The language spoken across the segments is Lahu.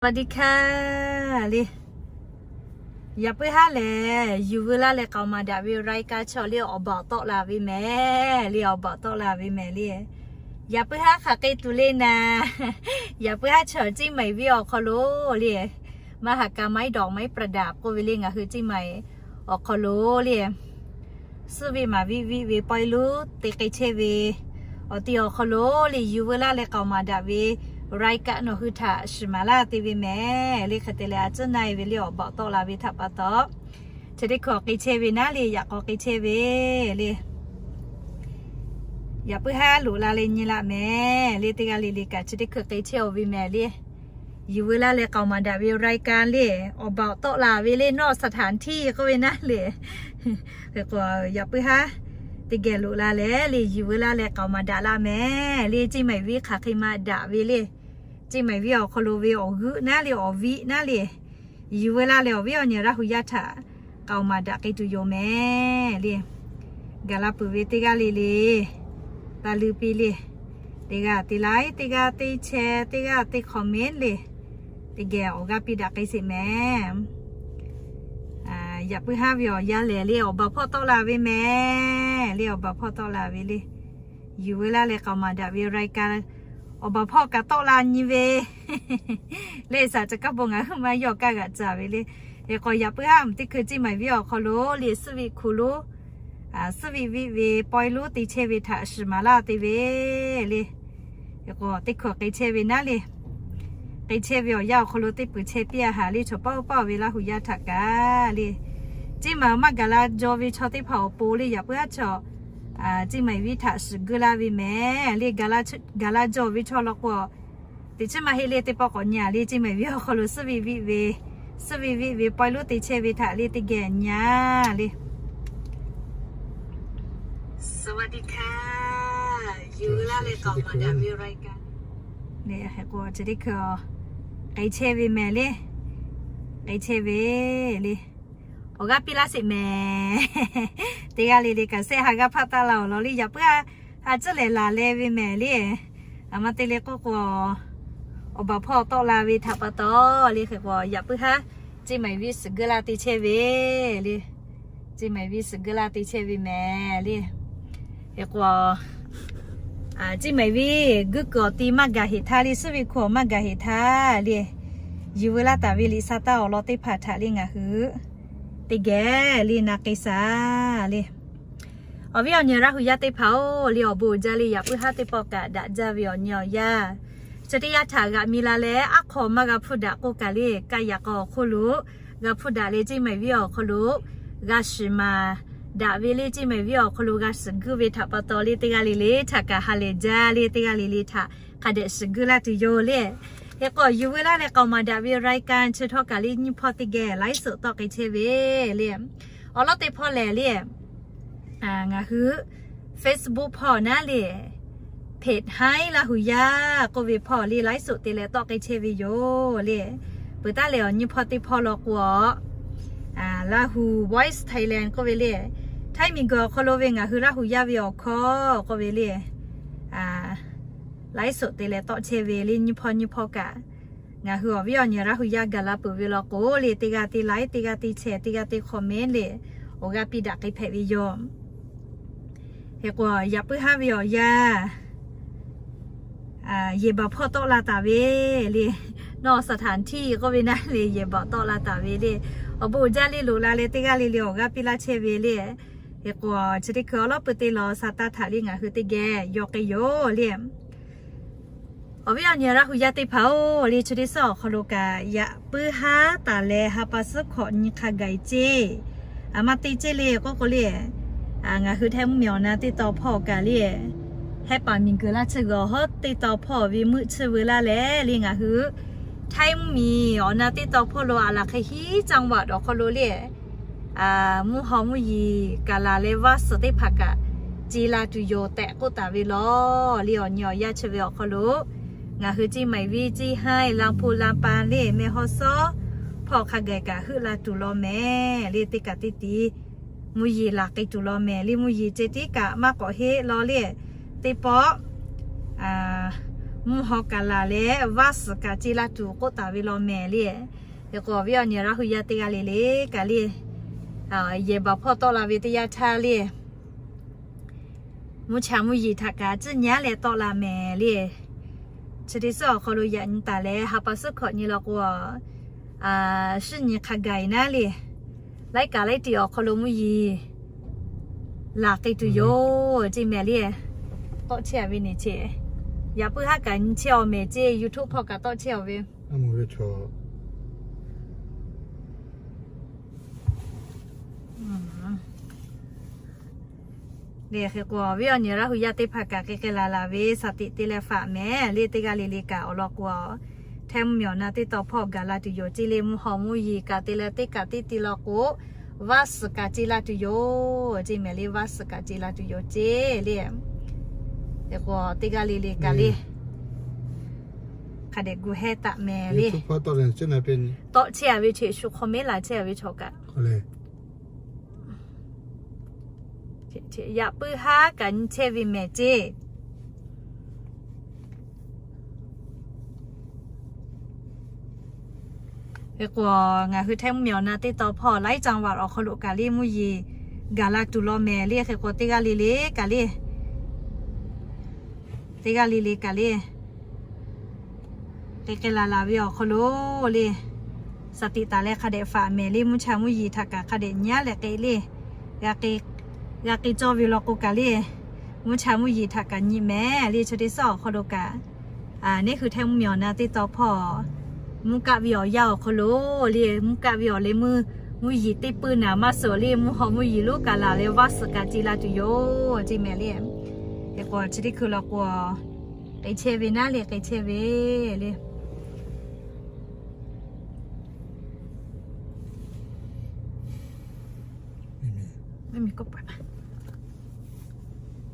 สวัสดีค่ะ le. Yaꞈ puiˉ haˉ lehˬ, yuˬ veu laˇ leh k'aoˍ maˍ daꞈ ve รายการ chaw le awˬ baˬ tawˆ la ve mehˍ le, awˬ baˬ tawˆ la ve mehˍ le. Yaꞈ puiˉ haˉ hk'aˬ hk'e tuˬ le naˍ, yaꞈ puiˉ haˉ chaw เชียงใหม่ venˇ awˬ hk'aw lo le, มหกรรมไม้ดอกไม้ประดับ k'oˆ ve le ngaˬ hui เชียงใหม่ awˬ hk'aw lo le, suhˉ ve maˍ viˆ viˆ ve pawehˇ lonˉ te k'ai chehˇ ve awˬ ti awˬ hk'aw lo le, yuˬ veu laˇ leh k'aoˍ maˍ daꞈ ve รายการ nawˬ hui htaꞈ shiˍ maˍ laˇ te ve mehˍ le. Hk'e te leh a tcuhˉ na e ve le awˬ baˬ tawˆ la ve htaꞈ pa taw, chi teˇ hkui k'ai chehˇ ve naˉ le, yaꞈ k'aw k'ai chehˇ ve le. Yaꞈ puiˉ haˉ loꞈ la leh nyi la mehˍ le, teˇ g'aˇ le le kaꞈ chi teˇ hkui k'ai chehˇ-oˬ ve mehˍ le. Yuˬ veu laˇ leh k'aoˍ maˍ daꞈ ve รายการ le, awˬ baˬ tawˆ la ve le, nawˬ สถานที่ k'oˆ ve naˉ le. Hk'e k'o, yaꞈ puiˉ haˉ teˇ geh loꞈ la leh le, yuˬ veu laˇ leh k'aoˍ maˍ daꞈ la mehˍ le. เชียงใหม่ venˇ hk'aˬ hk'e maˇ daꞈ ve le, เชียงใหม่ venˇ awˬ hk'aw lo ve awˬ g'euˆ naˉ le, awˬ viˆ naˉ le, yuˬ veu laˇ leh awˬ viˉ awˬ nyi Laˇ hu yaˇ htaꞈ k'aoˍ maˍ daꞈ k'ai tuˬ yoˬ mehˍ le. Gaˬ la peuˬ ve teˇ g'aˇ le le, taˇ leuˇ piˇ le. Teˇ g'aˇ te like, teˇ g'aˇ te share, teˇ g'aˇ te comment le, teˇ geh awˬ g'aˇ piˇ daꞈ k'ai sheˍ mehˍ. Yaꞈ puiˉ haˉ ve awˬ yanˇ lehˬ le, awˬ baˬ hpawˇ tawˆ la ve mehˍ le, awˬ baˬ hpawˇ tawˆ la ve le. Yuˬ veu laˇ leh k'aoˍ maˍ daꞈ ve รายการ awˬ baˬ hpawˇ kaꞈ tawˆ la nyi ve le, shaˍ ca kaˇ bon ngaˬ hui maˇ yawˇ kaˇ g'aꞈ caˍ ve le. Hk'e k'o, yaꞈ puiˉ haˉ teˇ hkui เชียงใหม่ venˇ awˬ hk'aw lo le, suhˉ ve hku lonˉ, suhˉ ve viˆ ve pawehˇ lonˉ te chehˇ ve htaꞈ shiˍ maˍ laˇ te ve le. Hk'e k'o, teˇ hkui k'ai chehˇ ve naˉ le, k'ai chehˇ ve awˬ yanˇ awˬ hk'aw lo teˇ peuˬ chehˇ piˇ a haˍ le, chaw paˆ paˆ ve Laˇ hu yaˇ htaꞈ kaꞈ le. เชียงใหม่ maˇ gaˬ la jaw ve chaw teˇ hpaˍ awˬ pon le, yaꞈ puiˉ haˉ chaw เชียงใหม่ venˇ htaꞈ shiˍ geuˆ laˇ ve mehˍ le. Gaˬ la jaw ve chaw law k'o, teꞈ chiˉ maˇ heˆ le, teˇ pawˆ k'awꞈ nyi a le, เชียงใหม่ venˇ awˬ hk'aw lo suhˉ ve viˆ ve, suhˉ ve viˆ ve pawehˇ lonˉ te chehˇ ve htaꞈ le teˇ geh nyi a le. สวัสดีค่ะ yuˬ veu laˇ leh k'aoˍ maˍ daꞈ ve รายการ le. Hk'e k'o, chi teˇ hkui k'ai chehˇ ve mehˍ le, k'ai chehˇ ve le. Awˬ g'aˇ piˇ laˇ sheˍ mehˍ. Teˇ g'aˇ le le kaꞈ shehˆ ha g'aˇ hpaˆ taˆ la awˬ lawn le, yaꞈ puiˉ a tcuhˉ lehˬ laˬ leh ve mehˍ le. A ma te le k'oˆ k'o, awˬ baˬ hpawˇ tawˆ la ve htaꞈ pa taw le, hk'e k'o yaꞈ puiˉ haˉ เชียงใหม่ venˇ shiˍ geuˆ laˇ te chehˇ ve le, เชียงใหม่ venˇ shiˍ geuˆ laˇ te chehˇ ve mehˍ le. Hk'e k'o, เชียงใหม่ venˇ g'uiˇ kuiˬ awˬ ti maˇ gaˬ heꞈ htaˇ le, suhˉ ve hku awˬ maˇ gaˬ heꞈ htaˇ le, yuˬ veu laˇ taˍ ve liꞈ sha taˇ awˬ lawn teˇ hpaˍ htaꞈ le ngaˬ hui teˇ geh le na k'ai shaˍ le. Awˬ viˉ awˬ nyi Laˇ hu yaˇ teˇ hpaˍ-oˬ le, awˬ bon uiˍ jaˇ le, yaꞈ puiˉ haˉ teˇ pawˆ kaꞈ daꞈ jaˇ ve awˬ nyi awˬ yanˇ, chi teˇ yanˇ htaꞈ g'aꞈ mi la leh aˉ hk'aw maˇ g'a hpuˇ daꞈ k'oˆ kaꞈ le, kaˇ yaꞈ k'aw awˬ hk'oˆ lo g'a hpuˇ daꞈ le, เชียงใหม่ venˇ awˬ hk'aw lo g'a shiˍ maˍ daꞈ ve le, เชียงใหม่ venˇ awˬ hk'aw lo g'a shiˍ geuˆ ve htaꞈ pa taw le, teˇ g'aˇ le le htaꞈ kaꞈ ha lehˬ jaˇ le, teˇ g'aˇ le le htaꞈ hk'a dehꞈ shiˍ geuˆ laˇ tuˬ yoˬ le. Hk'e k'o, yuˬ veu laˇ leh k'aoˍ maˍ daꞈ ve รายการ chi htawˇ kaꞈ le nyiˇ hpawˇ teˇ geh ไลฟ์สด tawˆ k'ai chehˇ ve le. Awˬ lawn teˇ hpawˇ lehˬ le, ngaˬ hui Facebook hpawˇ naˉ le, เพจ Hai Laˇ hu yaˇ k'oˆ ve hpawˇ le ไลฟ์สด te leh tawˆ k'ai chehˇ ve yoˬ le. Peuˬ taˉ lehˬ awˬ nyiˇ hpawˇ teˇ hpawˇ law k'o, Lahu Voice Thailand k'oˆ ve le, Htaiˇ miˬguiˬ awˬ hk'aw lo ve ngaˬ hui Laˇ hu yaˇ ve awˬ hkawˇ k'oˆ ve le, ไลฟ์สด te leh tawˆ chehˇ ve le. Nyiˇ hpawˇ nyiˇ hpawˇ kaꞈ ngaˬ hui awˬ viˉ awˬ nyi Laˇ hu yaˇ gaˬ la peuˬ ve law k'o le, teˇ g'aˇ teˇ like, teˇ g'aˇ teˇ share, teˇ g'aˇ teˇ comment le, awˬ g'aˇ piˇ daꞈ k'ai hpehꞈ ve yoˬ. Hk'e k'o, yaꞈ puiˉ haˉ ve awˬ yanˇ yehˬ baˬ hpawˇ tawˆ la taˍ ve le, nawˬ สถานที่ k'oˆ ve naˉ le, yehˬ baˬ tawˆ la taˍ ve le. Awˬ bon uiˍ jaˇ le, loꞈ la leh teˇ g'aˇ le le awˬ g'aˇ piˇ laˇ chehˇ ve le. Hk'e k'o, chi teˇ hkui awˬ lawˉ pui teˇ law sha taˇ htaꞈ le ngaˬ hui teˇ geh yaw k'ai yoˬ le. Awˬ viˉ awˬ nyi Laˇ hu yaˇ teˇ hpaˍ-oˬ le, chi teˇ suhˉ awˬ hk'aw lo kaꞈ yaꞈ puiˉ haˉ taˍ leh ha pa suhˉ hkawꞈ nyi hk'a gaˬ ceˇ. A ma te ceˇ le k'oˆ k'o le, ngaˬ hui Htaiˇ mvuhˇmiˬ awˬ na teˇ taw hpawˇ kaꞈ le, Hehˉ paˍ miˬguiˬ laˇ chi g'awˬ hawˉ teˇ taw hpawˇ ve meuˆ chiˇ veu laˇ leh le ngaˬ hui Htaiˇ mvuhˇmiˬ awˬ na teˇ taw hpawˇ lo a laˬ hk'e hiˉ จังหวัด awˬ hk'aw lo le, mvuhˇ haw mvuhˇ yeˬ kaˍ laˬ leh vaˇ suhˍ teˇ hpaˍ kaꞈ ce la tuˬ yoˬ tehꞈ k'oˆ taˍ ve lawˬ le. Awˬ nyi awˬ yaˇ chi ve awˬ hk'aw lo ngaˬ hui Ciˇ Maiˍ viˇ, Ciˇ Haiˇ, Laˇ hpu Laˇ pa le, Mehˇ hawˉ sawˉ hpawˇ hk'a gaˬ kaꞈ heuˆ la tuˬ law mehˍ le. Teˇ kaꞈ teˇ tiˉ mvuhˇ yeˬ laˬ k'ai tuˬ law mehˍ le. Mvuhˇ yeˬ ceh tiˉ kaꞈ maˇ k'awꞈ heˆ law le. Teˇ pawˆ mvuhˇ haw kaꞈ laˬ leh vaˇ suhˍ kaꞈ ce la tuˬ k'oˆ taˍ ve law mehˍ le. Hk'e k'o, awˬ viˉ awˬ nyi Laˇ hu yaˇ teˇ g'aˇ le le kaꞈ le, yehˬ baˬ hpawˇ tawˆ la ve teˇ yanˇ htaˇ le, mvuhˇ cha mvuhˇ yeˬ htaꞈ kaꞈ ciˉ nyaˉ leh tawˆ la mehˍ le. Chi teˇ suhˉ awˬ hk'aw lo yaꞈ nyi taˍ leh ha pa suhˉ hkawꞈ nyi law k'o, shinˉ nyi hk'a gaˬ naˉ le, laiˉ kaꞈ laiˉ tiꞈ awˬ hk'aw lo mvuhˇ yeˬ laˬ k'ai tuˬ yoˬ ce mehˍ le. Tawˆ chehˇ a ve neˬ che, yaꞈ puiˉ haˉ kaꞈ nyi chehˇ awˬ mehˍ ce, YouTube hpawˇ kaꞈ tawˆ chehˇ awˬ ve le. Hk'e k'o, awˬ viˉ awˬ nyi Laˇ hu yaˇ teˇ hpaˍ kaꞈ k'ai k'ai laˬ laˬ ve shaˍ tiꞈ te leh faꞈ mehˍ le. Teˇ g'aˇ le le kaꞈ awˬ lawn k'o, Htaiˇ mvuhˇ miˬ awˬ na teˇ tawn hpawˇ gaˬ la tuˬ yoˬ ce le. Mvuhˇ haw mvuhˇ yeˬ kaꞈ te leh teˇ kaꞈ teˇ te law k'o, vaˇ suhˍ kaꞈ ce la tuˬ yoˬ ce mehˍ le. Vaˇ suhˍ kaꞈ ce la tuˬ yoˬ ce le. Hk'e k'o, teˇ g'aˇ le le kaꞈ le, hk'a dehꞈ gu heh taˍ mehˍ le. Tawˆ chehˇ a ve che shu hk'aw mehˉ laˬ chehˇ a ve chaw kaꞈ yaꞈ puiˉ haˉ kaꞈ nyi chehˇ ve mehˍ ce. Hk'e k'o, ngaˬ hui Htaiˇ mvuhˇ miˬ awˬ na teˇ tawn hpawˇ laiˉ caˇ vaꞈ awˬ hk'aw lo kaꞈ le mvuhˇ yeˬ gaˬ la tuˬ law mehˍ le. Hk'e k'o, teˇ g'aˇ le le kaꞈ le, teˇ g'aˇ le le kaꞈ le, k'ai k'ai laˬ laˬ ve awˬ hk'aw lo le, shaˍ tiꞈ taˍ leh hk'a dehꞈ faꞈ mehˍ le. Mvuhˇ cha mvuhˇ yeˬ htaꞈ kaꞈ hk'a dehꞈ nyaˉ leh k'ai le, g'a k'ai cawˇ ve law k'o kaꞈ le, mvuhˇ cha mvuhˇ yeˬ htaꞈ kaꞈ nyi mehˍ le. Chi teˇ suhˉ awˬ hk'aw lo kaꞈ, neˇ hui Htaiˇ mvuhˇ miˬ awˬ na teˇ tawn hpawˇ mvuhˇ kaˆ ve awˬ yanˇ awˬ hk'aw lo le, mvuhˇ kaˆ ve awˬ leh meuˇ mvuhˇ yeˬ teˇ puiˉ naˍ maˇ suhˍ le, mvuhˇ haw mvuhˇ yeˬ lonˉ kaꞈ laˬ leh vaˇ suhˍ kaꞈ ce la tuˬ yoˬ ce mehˍ le. Hk'e k'o, chi teˇ hkui law k'o, k'ai chehˇ ve naˉ le, k'ai chehˇ ve le.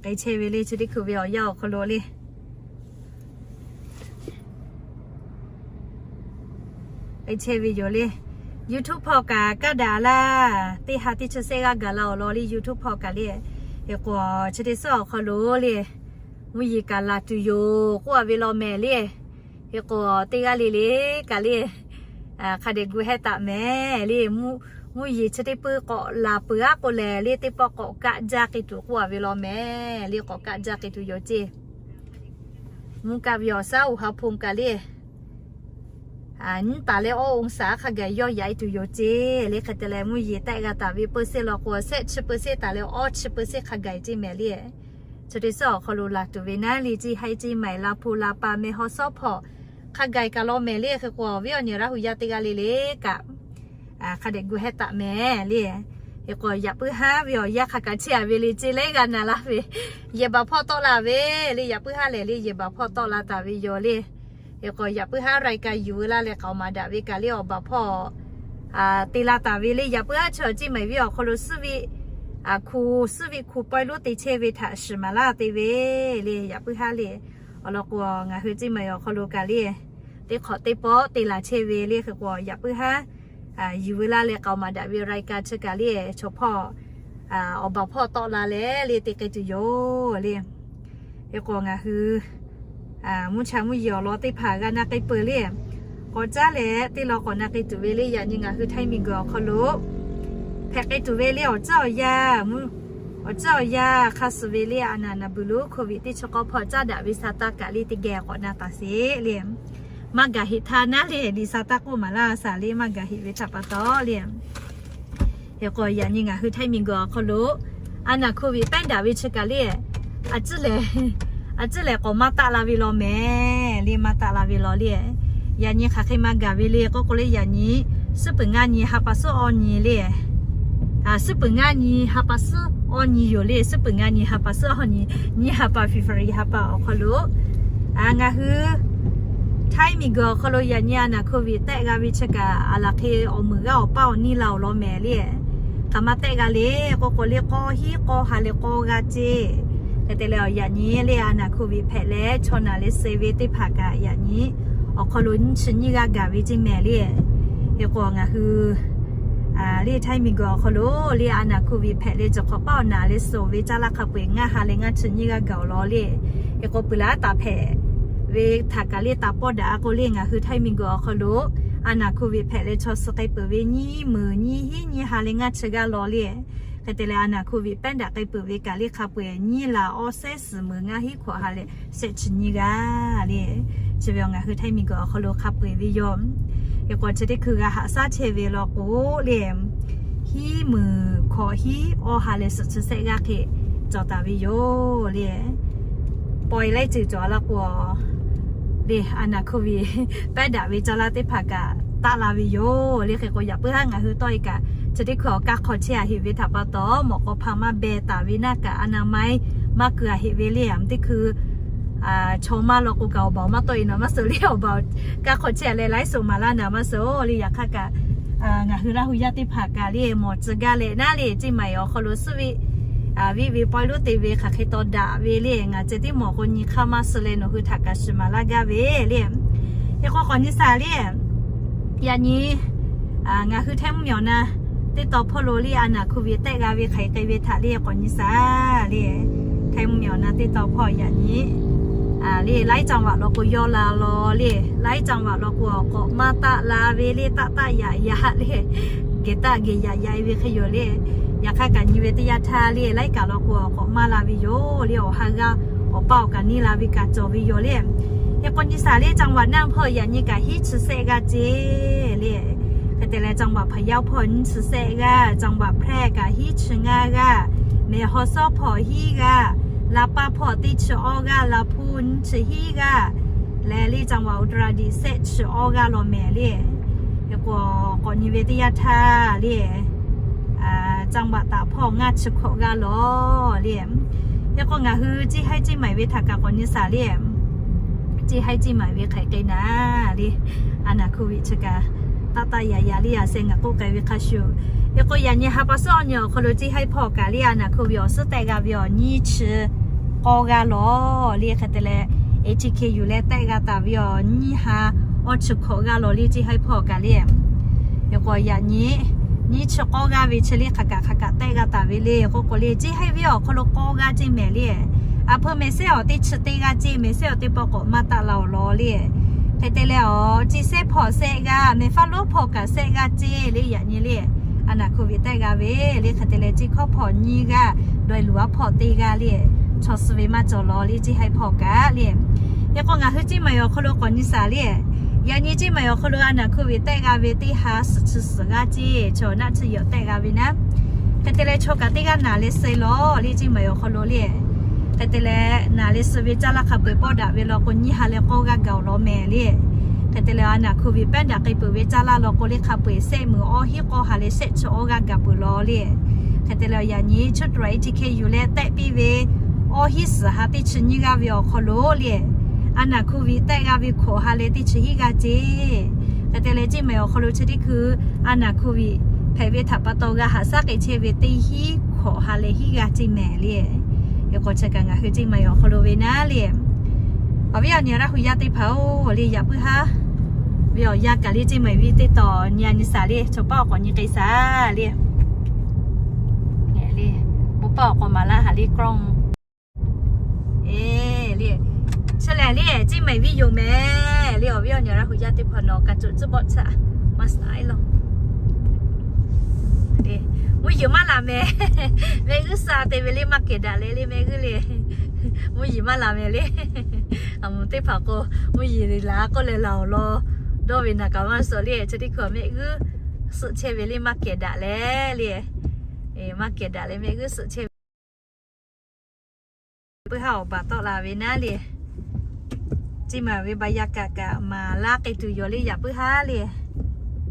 K'ai chehˇ ve le, chi teˇ hkui ve awˬ yanˇ awˬ hk'aw lo le, k'ai chehˇ ve yoˬ le. YouTube hpawˇ kaꞈ kaˇ daꞈ laˇ, teˇ ha teˇ chi sehˆ g'aˇ gaˬ la awˬ lawn le. YouTube hpawˇ kaꞈ le, hk'e k'o, chi teˇ suhˉ awˬ hk'aw lo le, mvuhˇ yeˬ kaꞈ laˬ tuˬ yoˬ k'oˆ a ve law mehˍ le. Hk'e k'o, teˇ g'aˇ le le kaꞈ le, hk'a dehꞈ gu heh taˍ mehˍ le. Mvuhˇ yeˬ chi teˇ puiˉ k'awꞈ laˬ peuˬ aˉ k'o lehˬ le, teˇ pawˆ k'awꞈ kaˆ jaˇ k'ai tuˬ k'oˆ a ve law mehˍ le. K'awꞈ kaˆ jaˇ k'ai tuˬ yoˬ ce. Mvuhˇ kaˆ ve awˬ shaˉ oˬ ha hpu kaꞈ le, nyiˇ taˍ leh awˇ องศา hk'a gaˬ yawˇ yaꞈ e tuˬ yoˬ ce le. Hk'e te leh mvuhˇ yeˬ tehˆ g'a taˍ ve เปอร์เซ็นต์ law k'o, shehˆ chi เปอร์เซ็นต์ taˍ leh awˇ chi เปอร์เซ็นต์ hk'a gaˬ ce mehˍ le. Chi teˇ suhˉ awˬ hk'aw lo laˬ tuˬ ve naˉ le, ce hai ce maiˍ la hpu la pa meh haw shawˉ hpawꞈ hk'a gaˬ kaꞈ law mehˍ le. Hk'e k'o, awˬ viˉ awˬ nyi Laˇ hu yaˇ teˇ g'aˇ le le kaꞈ hk'a dehꞈ gu heh taˍ mehˍ le. Hk'e k'o, yaꞈ puiˉ haˉ ve awˬ yanˇ hk'a kaꞈ chehˇ a ve le, ce leh g'a naˍ laˇ ve, yehˬ baˬ hpawˇ tawˆ la ve le. Yaꞈ puiˉ haˉ lehˬ le, yehˬ baˬ hpawˇ tawˆ la taˍ ve yoˬ le. Hk'e k'o, yaꞈ puiˉ haˉ รายการ yuˬ ve laˇ leh k'aoˍ maˍ daꞈ ve kaꞈ le, awˬ baˬ hpawˇ te la taˍ ve le. Yaꞈ puiˉ haˉ chi awˬ ce maiˍ ve awˬ hk'aw lo suhˉ ve hku, suhˉ ve hku pawehˇ lonˉ te chehˇ ve htaꞈ shiˍ maˍ laˇ te ve le. Yaꞈ puiˉ haˉ le, awˬ lawn k'o, ngaˬ hui ce maiˍ awˬ hk'aw lo kaꞈ le, teˇ hk'awꞈ teˇ pawˆ te laˬ chehˇ ve le. Hk'e k'o, yaꞈ puiˉ haˉ yuˬ ve laˇ leh k'aoˍ maˍ daꞈ ve รายการ chi kaꞈ le, chaw hpawˇ awˬ baˬ hpawˇ tawˆ la leh le te k'ai tuˬ yoˬ le. Hk'e k'o, ngaˬ hui mvuhˇ cha mvuhˇ yeˬ awˬ lawn teˇ hpaˍ g'a na k'ai peuˬ le. K'awꞈ caˉ leh teˇ lawn k'awꞈ na k'ai tuˬ ve le. Yaꞈ nyi ngaˬ hui Htaiˇ miˬ guiˬ awˬ hk'aw lo hpehꞈ k'ai tuˬ ve le. Awˬ caˉ awˬ yanˇ, awˬ caˉ awˬ yanˇ hk'a suhˍ ve le, a naˍ naˍ buiˬ lo โควิด teˇ chi k'awˇ hpawˇ caˉ daꞈ ve sa taˇ kaꞈ le teˇ geh k'awꞈ na taˍ sheˍ le. Maˇ gaˬ heꞈ htaˇ naˉ le, liꞈ sa taˇ k'oˆ maˍ laˇ shaˍ le, maˇ gaˬ heꞈ ve htaꞈ pa taw le. Hk'e k'o, yaꞈ nyi ngaˬ hui Htaiˇ miˬ guiˬ awˬ hk'aw lo a naˍ โควิด pehˉ daꞈ ve chi kaꞈ le, a ciˉ lehˬ k'awꞈ maˇ taˆ la ve law mehˍ le. Maˇ taˆ la ve law le. Yaꞈ nyi hk'aˬ hk'e maˇ gaˬ ve le k'oˆ k'o le, yaꞈ nyi suhˉ peuˬ ngaˇ nyi ha pa suhˉ awˇ nyi le. Suhˉ peuˬ ngaˇ nyi ha pa suhˉ awˇ nyi yoˬ le. Suhˉ peuˬ ngaˇ nyi ha pa suhˉ awˇ nyi, nyiˇ ha pa February ha pa awˬ hk'aw lo ngaˬ hui Htaiˇ miˬ guiˬ awˬ hk'aw lo yaꞈ nyi a naˍ โควิด tehˆ g'a ve chi kaꞈ, a laˬ hk'e awˬ meuˍ g'aˇ awˬ paˇ awˬ niˇ la awˬ lawn mehˍ le. Hk'aˬ ma tehˆ g'a le k'oˆ k'o le, k'awˇ hiˉ k'awˇ ha leh k'awˇ g'aˇ ce. Hk'e te leh, yaꞈ nyi le a naˍ โควิด hpehꞈ leh chaw naˬ leh suh ve teˇ hpaˍ kaꞈ yaꞈ nyi awˬ hk'aw lo nyiˇ chi nyiˇ g'aˇ gaˬ ve ce mehˍ le. Hk'e k'o, ngaˬ hui le Htaiˇ miˬ guiˬ awˬ hk'aw lo le a naˍ โควิด hpehꞈ leh cawˬ hk'awꞈ paˉ awˬ naˬ leh suh ve caˇ laˇ hk'a peu-eˬ ngaˇ ha leh ngaˇ chi nyiˇ g'aˇ gaˬ awˬ lawn le. Hk'e k'o, peuˬ laˇ taˍ hpehꞈ ve htaꞈ kaꞈ le taˍ pawˆ daꞈ a k'o le, ngaˬ hui Htaiˇ miˬguiˬ awˬ hk'aw lo a naˬ hkoˍ viˬ hpehꞈ leh chaw suh k'ai peuˬ ve nyiˇ meunˍ nyiˇ hinˉ nyiˇ ha leh ngaˇ chi g'aˇ law le. Hk'e te leh a naˬ hkoˍ viˬ pehˉ daꞈ k'ai peuˬ ve kaꞈ le hk'a peu-eˬ nyiˇ la awˇ sehˉ suhˍ meunˍ ngaˇ hinˉ hkawꞈ ha leh shehˆ chi nyiˇ g'aˇ le. Chi ve awˬ ngaˬ hui Htaiˇ miˬguiˬ awˬ hk'aw lo hk'a peu-eˬ ve yoˬ. Hk'e k'o chi teˇ hkui g'a haꞈ shaˉ chehˇ ve law k'o le, hiˉ meunˍ hkawꞈ hinˉ awˇ ha leh suhˍ chi sehˆ g'aˇ hk'e cawˬ taˍ ve yoˬ le. Pawehˇ laiˉ ceuˬ cawˬ la k'o le, a naˬ hkoˍ viˬ pehˉ daꞈ ve caˇ laˇ teˇ hpaˍ kaꞈ taˆ la ve yoˬ le. Hk'e k'o yaꞈ puiˉ haˉ ngaˬ hui tawˇ e kaꞈ chi teˇ hkui awˬ kaˇ hk'aw chehˇ a heꞈ ve htaꞈ pa taw, mawꞈ k'aw hpa maˇ beh taˍ ve naˇ kaꞈ a naˬ ma-e maˇ keu a heꞈ ve le. Aˬ teˇ hkui chaw maˇ law k'o kaꞈ awˬ baˬ maˇ tawˆ e naˍ maˇ suh le, awˬ baˬ kaˇ hk'aw chehˇ a leh laiˉ suhˍ maˍ laˇ naˍ maˇ suh le. Yaꞈ hk'aˇ kaꞈ ngaˬ hui Laˇ hu yaˇ teˇ hpaˍ kaꞈ le mawˬ tcuh gaˇ leh naˉ le, Ceˇ maiˍ awˬ hk'aw lo suhˉ ve viˆ ve pawehˇ lonˉ te ve hk'aˬ hk'e taw daꞈ ve le, ngaˬ ceh tiˉ mawˬ k'o nyi hk'aˇ maˇ suh leh nawˬ hui htaꞈ kaꞈ shiˍ maˍ laˇ gaˇ ve le. Hk'e k'o k'awꞈ nyi saˍ le, yaꞈ nyi ngaˬ hui Htaiˇ mvuhˇ miˬ awˬ na teˇ taw hpawˇ lo le a naˬ hkoˍ viˬ tehˆ g'a ve hk'aˬ hk'e ve htaꞈ le k'awꞈ nyi saˍ le. Htaiˇ mvuhˇ miˬ awˬ na teˇ taw hpawˇ yaꞈ nyi le laiˉ caˇ vaꞈ law k'o yawˇ la law le, laiˉ caˇ vaꞈ law k'o awˬ k'awꞈ maˇ taˆ la ve le, taˆ taˆ yaꞈ yaꞈ le, geh taˆ geh yaꞈ yaꞈ e ve hk'e yoˬ le. Yaꞈ hk'aˇ kaꞈ nyi ve teˇ yanˇ htaˇ le laiˉ kaꞈ law k'o awˬ k'awꞈ maˇ la ve yoˬ le, awˬ ha g'aˇ awˬ paˇ awˬ kaꞈ neˇ la ve kaꞈ cawˬ ve yoˬ le. Hk'e k'o nyi saˍ le, caˇ vaꞈ naˇ hpawˇ yaꞈ nyi kaꞈ hiˉ chi sehˆ g'aˇ ceˇ le. Hk'e te leh caˇ vaꞈ hpaˍ yaˇ hpawˇ nyiˇ chi sehˆ g'aˇ, caˇ vaꞈ hpehˇ kaꞈ hiˉ chi ngaˇ g'aˇ, mehˬ haw sawˉ hpawˇ hiˉ g'aˇ, la paˇ hpawˇ teˇ chi awˇ g'aˇ, la hpuˇ nyiˇ chi hiˉ g'aˇ, leh le caˇ vaꞈ uˍ ta raˍ diꞈ sehˆ chi awˇ g'aˇ law mehˍ le. Hk'e k'o k'awꞈ nyi ve teˇ yanˇ htaˇ le, caˇ vaꞈ taˍ hpawˇ ngaˇ chi hkawꞈ g'aˇ law le. Hk'e k'o ngaˬ hui Ceˇ haiˉ Ceˇ maiˍ ve htaꞈ kaꞈ k'awꞈ nyi saˍ le, Ceˇ haiˉ Ceˇ maiˍ ve hk'aˬ hk'e naˍ le, a naˬ hkoˍ viˬ chi kaꞈ taˆ taˆ yaꞈ yaꞈ le a seh ngaˬ k'oˆ k'ai ve hk'a shuˍ. Hk'e k'o yaꞈ nyi ha pa suhˉ awˬ nyi awˬ hk'aw lo Ceˇ haiˉ hpawˇ kaꞈ le a naˬ hkoˍ viˬ awˬ suhˉ tehˆ g'a ve awˬ nyiˇ chi k'awˇ g'aˇ law le. Hk'e te leh A T K yuˬ leh tehˆ g'a taˍ ve awˬ nyiˇ ha awˇ chi hkawꞈ g'aˇ law le Ceˇ haiˉ hpawˇ kaꞈ le. Hk'e k'o yaꞈ nyi nyiˇ chi k'awˇ g'aˇ ve chi le hk'aˬ kaꞈ hk'aˬ kaꞈ tehˆ g'a taˍ ve le. K'o k'o le Ceˇ haiˉ viˉ awˬ hk'aw lo k'awˇ g'aˇ ceˇ mehˍ le. A hpeuˇ mehˍ sehˉ awˬ teˇ chi teˇ g'aˇ ceˇ, mehˍ sehˉ awˬ teˇ pawˆ k'awꞈ maˇ taˆ la awˬ lawn le. Hk'e te leh awˬ Ceˇ sehˉ hpawˇ sehˆ g'aˇ, mehˍ faˉ lonˉ hpawˇ kaꞈ sehˆ g'aˇ ceˇ le yaꞈ nyi le. A naˬ hkoˍ viˬ tehˆ g'a ve le. Hk'e te leh Ceˇ hkawˇ hpawˇ nyiˇ g'aˇ, dawˇ luˬ aˉ hpawˇ teˇ g'aˇ le. Chaw suh ve maˇ cawˬ law le Ceˇ haiˉ hpawˇ kaꞈ le. Hk'e k'o ngaˬ hui Ceˇ maiˍ awˬ hk'aw lo k'awꞈ nyi saˍ le, yaꞈ nyi Ceˇ maiˍ awˬ hk'aw lo a naˬ hkoˍ viˬ tehˆ g'a ve teˇ ha suhˍ chi suhˍ g'aˇ ceˇ, chaw naˆ chi yaꞈ tehˆ g'a ve naˉ. Hk'e te leh chaw kaꞈ teˇ g'aˇ naˍ leh suh law le Ceˇ maiˍ awˬ hk'aw lo le. Hk'e te leh naˍ leh suh ve caˇ laˇ hk'a peu-eˬ pawˆ daꞈ ve law k'o nyiˇ ha leh k'awˇ g'aˇ gaˬ awˬ lawn mehˍ le. Hk'e te leh a naˬ hkoˍ viˬ pehˉ daꞈ k'ai peuˬ ve caˇ laˇ law k'o le hk'a peu-eˬ sehˆ meunˍ awˇ hinˉ k'awˇ ha leh shehˆ chi awˇ g'aˇ gaˬ peuˬ law le. Hk'e te leh yaꞈ nyi chuˇ tu A T K yuˬ leh tehˆ piˇ ve awˇ hinˉ suhˍ ha teˇ chi nyiˇ g'aˇ ve awˬ hk'aw lo le, a naˬ hkoˍ viˬ tehˆ g'a ve hkawꞈ ha leh teˇ chi hiˉ g'aˇ ceˇ. Hk'e te leh Ceˇ maiˍ awˬ hk'aw lo chi teˇ hkui a naˬ hkoˍ viˬ hpehꞈ ve htaꞈ pa taw g'a haꞈ shaˉ k'ai chehˇ ve teˇ hinˉ hkawꞈ ha leh hiˉ g'aˇ ceˇ mehˍ le. Hk'e k'o chi kaꞈ ngaˬ hui Ceˇ maiˍ awˬ hk'aw lo ve naˉ le, awˬ viˉ awˬ nyi Laˇ hu yaˇ teˇ hpaˍ-oˬ le, yaꞈ puiˉ haˉ ve awˬ yanˇ kaꞈ le Ceˇ maiˍ viˇ teˇ taw nyi a nyi saˍ le, chaw paˆ awˬ k'awꞈ nyi k'ai saˍ le. Bon paˆ awˬ k'awꞈ maˍ laˇ haˍ le กล้อง E le, chi lehˬ le Ceˇ maiˍ viˇ yoˬ mehˍ le. Awˬ viˉ awˬ nyi Laˇ hu yaˇ teˇ hpaˍ nawˬ kaꞈ coˬ tcuhˉ bawˆ tsuhꞈ maˇ saˍ e laˬ. Mvuhˇ yeˬ maˇ laˬ mehˍ. Mehˆ g'uˇ suh te ve le maˇ kehˬ daꞈ leh le mehˆ g'uˇ le. Mvuhˇ yeˬ maˇ laˬ mehˍ le. Aˬ moˍ teˇ hpaˍ k'o mvuhˇ yeˬ laˬ k'oˆ leh laˬ awˬ lawn dawˇ ve naˬ kaꞈ maˇ suh le. Chi teˇ hkui mehˆ g'uˇ suhˆ chehˇ ve le maˇ kehˬ daꞈ leh le. Maˇ kehˬ daꞈ leh mehˆ g'uˇ suhˆ chehˇ ve yaꞈ puiˉ haˉ awˬ baˬ tawˆ la ve naˉ le. Ceˇ maiˍ ve ba yaˇ kaꞈ kaꞈ maˍ laˇ k'ai tuˬ yoˬ le yaꞈ puiˉ haˉ le.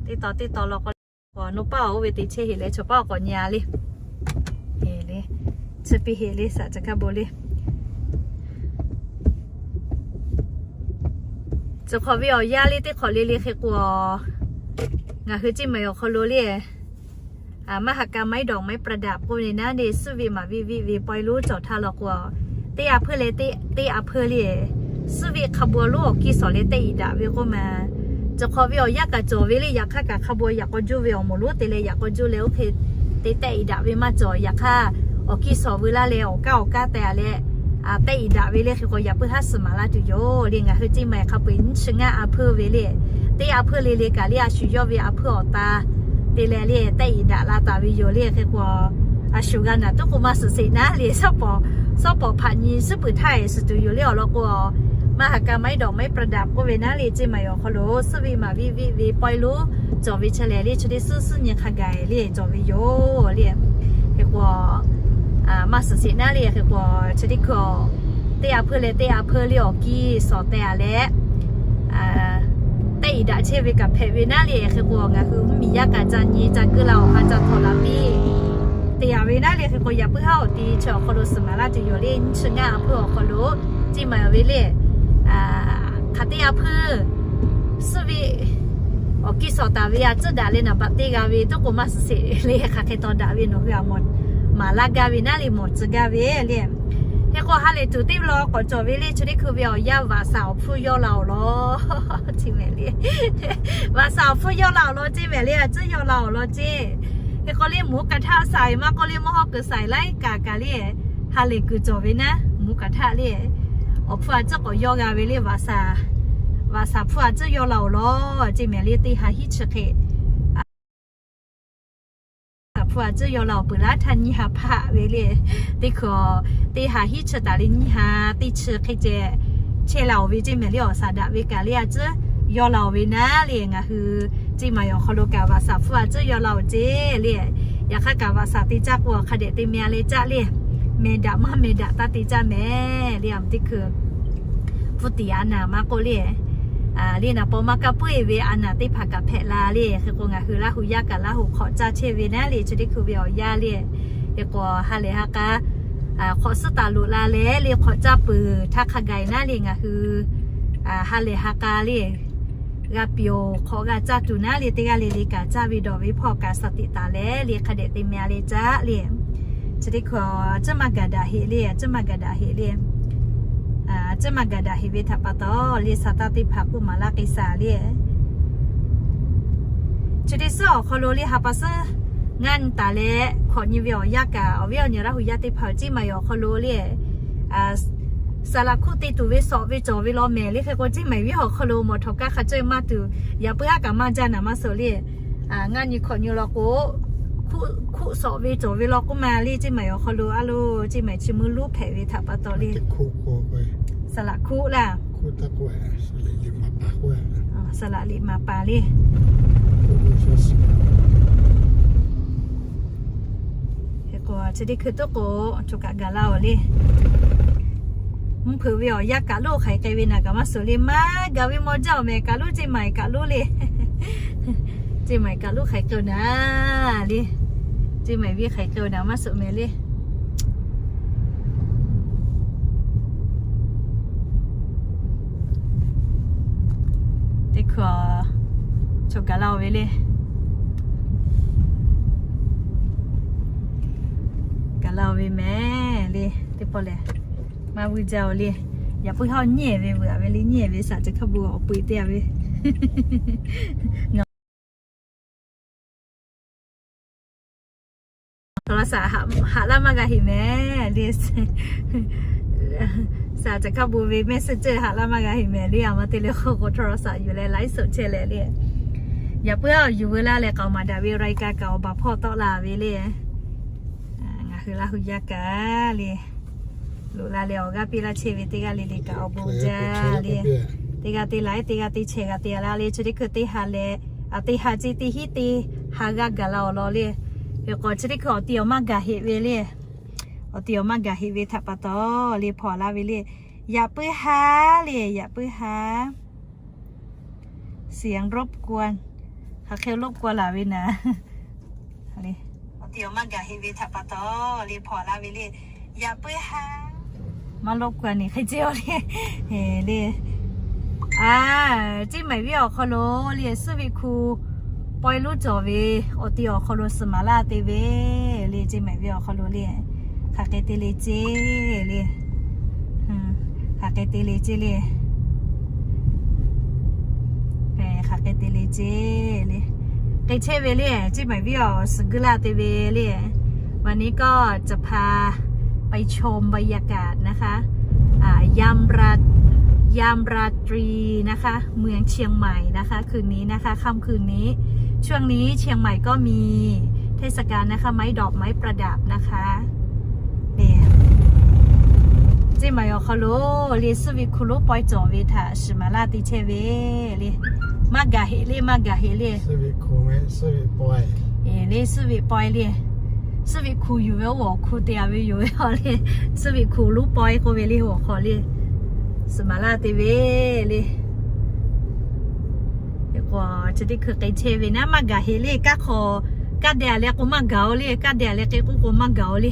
Teˇ taw teˇ taw law k'o le, nawˬ paˆ awˬ oˇ ve teˇ chehˇ heˆ leh chaw paˆ awˬ k'awꞈ nyi a le. Chi piˇ heˆ le saˍ ca kaˇ bon le. Tcuh hk'awꞈ ve awˬ yanˇ le teˇ hk'awꞈ le le hk'e k'o, ngaˬ hui Ceˇ maiˍ awˬ hk'aw lo le มหกรรมไม้ดอกไม้ประดับ k'oˆ ve naˉ le, suhˉ ve maˍ ve viˇ ve pawehˇ lonˉ cawˬ htaˇ law k'o, teˇ a hpeuˇ leh teˇ a hpeuˇ le, suhˉ ve hk'a bon lonˉ awˬ kiˇ sawˍ leh tehˆ iˍ daꞈ ve k'oˆ ma. Tcuh hk'awꞈ ve awˬ yanˇ kaꞈ cawˬ ve le, yaꞈ hk'aˇ kaꞈ hk'a bon yaꞈ k'aw juˇ ve awˬ moˍ lonˉ te leh yaꞈ k'aw juˇ leh oˇ hk'e te tehˆ iˍ daꞈ ve maˇ cawˬ. Yaꞈ hk'aˇ awˬ kiˇ sawˍ veu laˇ leh awˬ kaˇ awˬ kaˇ teh a leh tehˆ iˍ daꞈ ve le. Hk'e k'o yaꞈ puiˉ haˉ suhˍ maˍ laˇ tuˬ yoˬ le. Ngaˬ hui Ceˇ maiˍ hk'a peu-eˬ nyiˇ chi ngaˇ a hpuiˇ ve le, teˇ a hpuiˇ le le kaꞈ le a shu yawˇ ve a hpuiˇ awˬ ta te leh le tehˆ iˍ daꞈ la taˍ ve yoˬ le. Hk'e k'o a shu g'a naˬ tuˉ k'o maˇ suhˍ sheˍ naˉ le, shawˉ pawˍ hpaꞈ nyi suhˉ puiˍ htaˇ eˬ suhˍ tuˬ yoˬ le. Awˬ lawn k'o, maˇ ha ka maiˉ dawꞈ maiˉ ประดับ k'oˆ ve naˉ le, Ceˇ maiˍ awˬ hk'aw lo suhˉ ve maˍ viˆ viˆ ve pawehˇ lonˉ cawˬ ve chi lehˬ le, chi teˇ suhˉ suhˉ nyi hk'a gaˬ le cawˬ ve yoˬ le. Hk'e k'o maˇ suhˍ sheˍ naˉ le. Hk'e k'o chi teˇ hkui teˇ a hpuiˇ leh teˇ a hpuiˇ le awˬ kiˇ shawˍ teh a leh tehˆ iˍ daꞈ chehˇ ve kaꞈ hpehꞈ ve naˉ le. Hk'e k'o ngaˬ hui mvuhˇmiˬ yaˇ kaꞈ ca nyi ca guˇ la awˬ ha ca htawꞈ la piˇ te a ve naˉ le. Hk'e k'o yaꞈ puiˉ haˉ awˬ ti chi awˬ hk'aw lo suhˍ maˍ laˇ tuˬ yoˬ le. Nyiˇ chi ngaˇ a hpuiˇ awˬ hk'aw lo Ceˇ maiˍ ve le, hk'aˬ teˇ a hpuiˇ suhˉ ve awˬ kiˇ shawˍ taˍ ve a tcuhˉ daꞈ leh naˍ baꞈ teˇ g'a ve tuˉ k'o maˇ suhˍ sheˍ le. Hk'aˬ hk'e taw daꞈ ve nawˬ hui a mawˬ maˍ laˇ gaˇ ve naˉ le, mawˬ tcuh gaˇ ve le. Hk'e k'o ha lehˬ tuˬ teˇ law k'awꞈ cawˬ ve le, chi teˇ hkui ve awˬ yanˇ vaꞈ shaˍ awˬ hpfuhˇ yawˇ la awˬ lawn Ceˇ mehˍ le. Vaꞈ shaˍ awˬ hpfuhˇ yawˇ la awˬ lawn Ceˇ mehˍ le, a tcuhˉ yawˇ la awˬ lawn Ceˇ. Hk'e k'o le mvuhˇ kaꞈ htaˆ shaiˍ maˇ k'oˆ le, mvuhˇ hawˉ kuiˬ shaiˍ laiˉ kaꞈ kaꞈ le, ha lehˬ kuiˬ cawˬ ve naˉ mvuhˇ kaꞈ htaˆ le, awˬ hpfuhˇ a tcuhˉ k'awꞈ yawˇ g'a ve le, vaꞈ shaˍ hpfuhˇ a tcuhˉ yawˇ la awˬ lawn Ceˇ mehˍ le. Teˇ ha hiˉ chi hk'e hpfuhˇ a tcuhˉ yawˇ la awˬ peuˬ laˇ htaˇ nyiˇ ha hpaˆ ve le. Teˇ hkui teˇ ha hiˉ chi taˍ le nyiˇ ha teˇ chi hk'e ceh chehˇ la awˬ ve Ceˇ mehˍ le. Awˬ shaˍ daꞈ ve kaꞈ le a tcuhˉ yawˇ la awˬ ve naˉ le. Ngaˬ hui Ceˇ maiˍ awˬ hk'aw lo kaꞈ vaꞈ shaˍ hpfuhˇ a tcuhˉ yawˇ la awˬ Ceˇ le. Yaꞈ hk'aˇ kaꞈ vaꞈ shaˍ te caˇ k'o hk'a dehꞈ te meh a leh caˇ le. Meh daꞈ maˇ meh daꞈ taˇ te caˇ mehˍ le. Teˇ hkui hpu tiꞈ a naˍ maˇ k'oˆ le, le naˍ paw maˇ kaˇ puiˉ ve a naˍ teˇ hpaˍ kaꞈ hpehꞈ la le. Hk'e k'o ngaˬ hui Laˇ hu yaˇ kaꞈ Laˇ hu hk'awꞈ caˇ chehˇ ve naˉ le, chi teˇ hkui ve awˬ yanˇ le. Hk'e k'o ha lehˬ ha k'a hk'awꞈ suhˉ taˍ loꞈ la leh le hk'awꞈ caˇ peuˬ htaˇ hk'a gaˬ naˉ le ngaˬ hui ha lehˬ ha k'a le g'a piˍ-oˬ hk'awꞈ g'a caˇ tuˬ naˉ le. Teˇ g'aˇ le le kaꞈ caˇ ve dawˬ ve hpawˇ kaꞈ shaˍ tiꞈ taˍ leh le hk'a dehꞈ te meh a leh caˇ le. Chi teˇ hkui a tcuhˉ maˇ gaˬ daꞈ heꞈ le, a tcuhˉ maˇ gaˬ daꞈ heꞈ le. A tcuhˉ maˇ gaˬ daꞈ heꞈ ve htaꞈ pa taw le shaˍ taˇ teˇ hpaˍ k'oˆ maˍ laˇ k'ai shaˍ le. Chi teˇ suhˉ awˬ hk'aw lo le ha pa suhˉ ngaˇ nyi taˍ leh hkawꞈ nyi ve awˬ yanˇ kaꞈ awˬ viˉ awˬ nyi Laˇ hu yaˇ teˇ hpaˍ Ceˇ maiˍ awˬ hk'aw lo le saˍ laꞈ hkuˆ te tuˬ ve shawˍ ve cawˬ ve law mehˍ le. Hk'e k'o Ceˇ maiˍ venˇ awˬ hk'aw lo mawˬ htawnˍ kaˇ hk'a cawˇ maˇ tuˬ yaꞈ puiˉ haˉ kaꞈ maˇ jaˇ naˍ maˇ suhˍ le. Ngaˇ nyi hkawꞈ nyi law k'o hkuˆ shawˍ ve cawˬ ve law k'oˆ ma le. Ceˇ maiˍ awˬ hk'aw lo a lo Ceˇ maiˍ chi meuˇ lonˉ hpehꞈ ve htaꞈ pa taw le saˍ laꞈ hkuˆ laˇ saˍ laꞈ liꞈ maˍ paˍ le. Hk'e k'o chi teˇ hkui toˉ k'o choˬ kaꞈ gaˬ la-oˬ le. Mvuhˇ hpeuꞈ ve awˬ yanˇ kaꞈ lonˉ hk'aiˬ k'ai ve naˍ kaꞈ maˇ suhˍ le. Maˇ gaˬ ve maw jaˇ-oˬ mehˍ kaꞈ lonˉ Ceˇ maiˍ kaꞈ lonˉ le. Ceˇ maiˍ kaꞈ lonˉ hk'aiˬ k'ai-oˬ naˍ le. Ceˇ maiˍ venˇ hk'aiˬ k'ai-oˬ naˍ maˇ suhˍ mehˍ le. Teˇ hkui choˬ gaˬ la-oˬ ve le. Gaˬ la-oˬ ve mehˍ le. Teˇ pawˆ lehˬ maˇ vuiˇ jaˇ-oˬ le. Yaꞈ puiˉ haˉ nyiˉ-ehˍ ve veuꞈ-a ve le, nyiˉ-ehˍ ve shaˍ ceh hk'a bu awˬ peu-eˬ te-a ve Htawˇ la shaˍ haꞈ laˇ maˇ g'a heꞈ mehˍ le. Shaˍ ceh hk'a bu ve mehˆ suhˆ ceuˬ haꞈ laˇ maˇ g'a heꞈ mehˍ le. A ma te leh hk'oˆ k'o htawˇ la shaˍ yuˬ leh laiˉ suhˆ chehˇ leh le. Yaꞈ puiˉ a yuˬ veu laˇ leh k'aoˍ maˍ daꞈ ve raiˍ kaꞈ kaꞈ awˬ baˬ hpawˇ tawˆ la ve le. Ngaˬ hui Laˇ hu yaˇ kaꞈ le loꞈ la leh awˬ g'aˇ piˇ laˇ chehˇ ve teˇ g'aˇ le le kaꞈ awˬ bon jaˇ le. Teˇ g'aˇ teˇ laiˉ teˇ g'aˇ teˇ chehˇ g'a te-a laˇ le. Chi teˇ hkui teˇ ha leh teˇ ha ce teˇ hiˉ teˇ ha g'aˇ gaˬ la awˬ lawn le. Hk'e k'o chi teˇ hkui awˬ ti awˬ maˇ gaˬ heꞈ ve le. Awˬ ti awˬ maˇ gaˬ heꞈ ve htaꞈ pa taw le hpaw laˇ ve le. Yaꞈ puiˉ ha le, yaꞈ puiˉ ha เสียงรบกวน hk'aˬ hk'e รบกวน laˬ ve naˍ. Awˬ ti awˬ maˇ gaˬ heꞈ ve htaꞈ pa taw le hpaw laˇ ve le. Yaꞈ puiˉ ha maˇ รบกวน ni hk'e ce-oˬ le. Le a, Ceˇ maiˍ venˇ awˬ hk'aw lo le suhˉ ve hku pawehˇ lonˉ cawˬ ve awˬ ti awˬ hk'aw lo suhˍ maˍ laˇ te ve le. Ceˇ maiˍ venˇ awˬ hk'aw lo le hk'aˬ hk'e te le ce le. Hk'aˬ hk'e te le ce le. Hk'aˬ hk'e te le ce le. Hk'e chehˇ ve le Ceˇ maiˍ venˇ awˬ suhˍ guˇ laˇ te ve le. วันนี้ก็จะพาไปชมบรรยากาศนะคะ อ่า ยามรา ยามราตรีนะคะ เมืองเชียงใหม่นะคะ คืนนี้นะคะ ค่ำคืนนี้ ช่วงนี้เชียงใหม่ก็มีเทศกาลนะคะ ไม้ดอกไม้ประดับนะคะ เนี่ย เชียงใหม่ awˬ hk'aw lo le สุวิทย์ hk'u lonˉ pawehˇ cawˬ ve htaꞈ shiˍ maˍ laˇ te chehˇ ve le. Maˇ gaˬ heꞈ le, maˇ gaˬ heꞈ le. สุวิทย์ hk'u แม่ สุวิทย์ pawehˇ. Eˬ le, สุวิทย์ pawehˇ le. สุวิทย์ hk'u yuˬ ve oˇ awˬ hk'u te a ve yoˬ ve a le. สุวิทย์ hk'u lonˉ pawehˇ k'oˆ ve le, oˇ awˬ hk'aw le. Shiˍ maˍ laˇ te ve le. Chi teˇ hkui k'ai chehˇ ve naˉ, maˇ gaˬ heꞈ le. Kaˇ hk'aw, kaˇ deh a leh k'o maˇ gaˬ-oˬ le. Kaˇ deh a leh k'ai k'oˆ k'o maˇ gaˬ-oˬ le.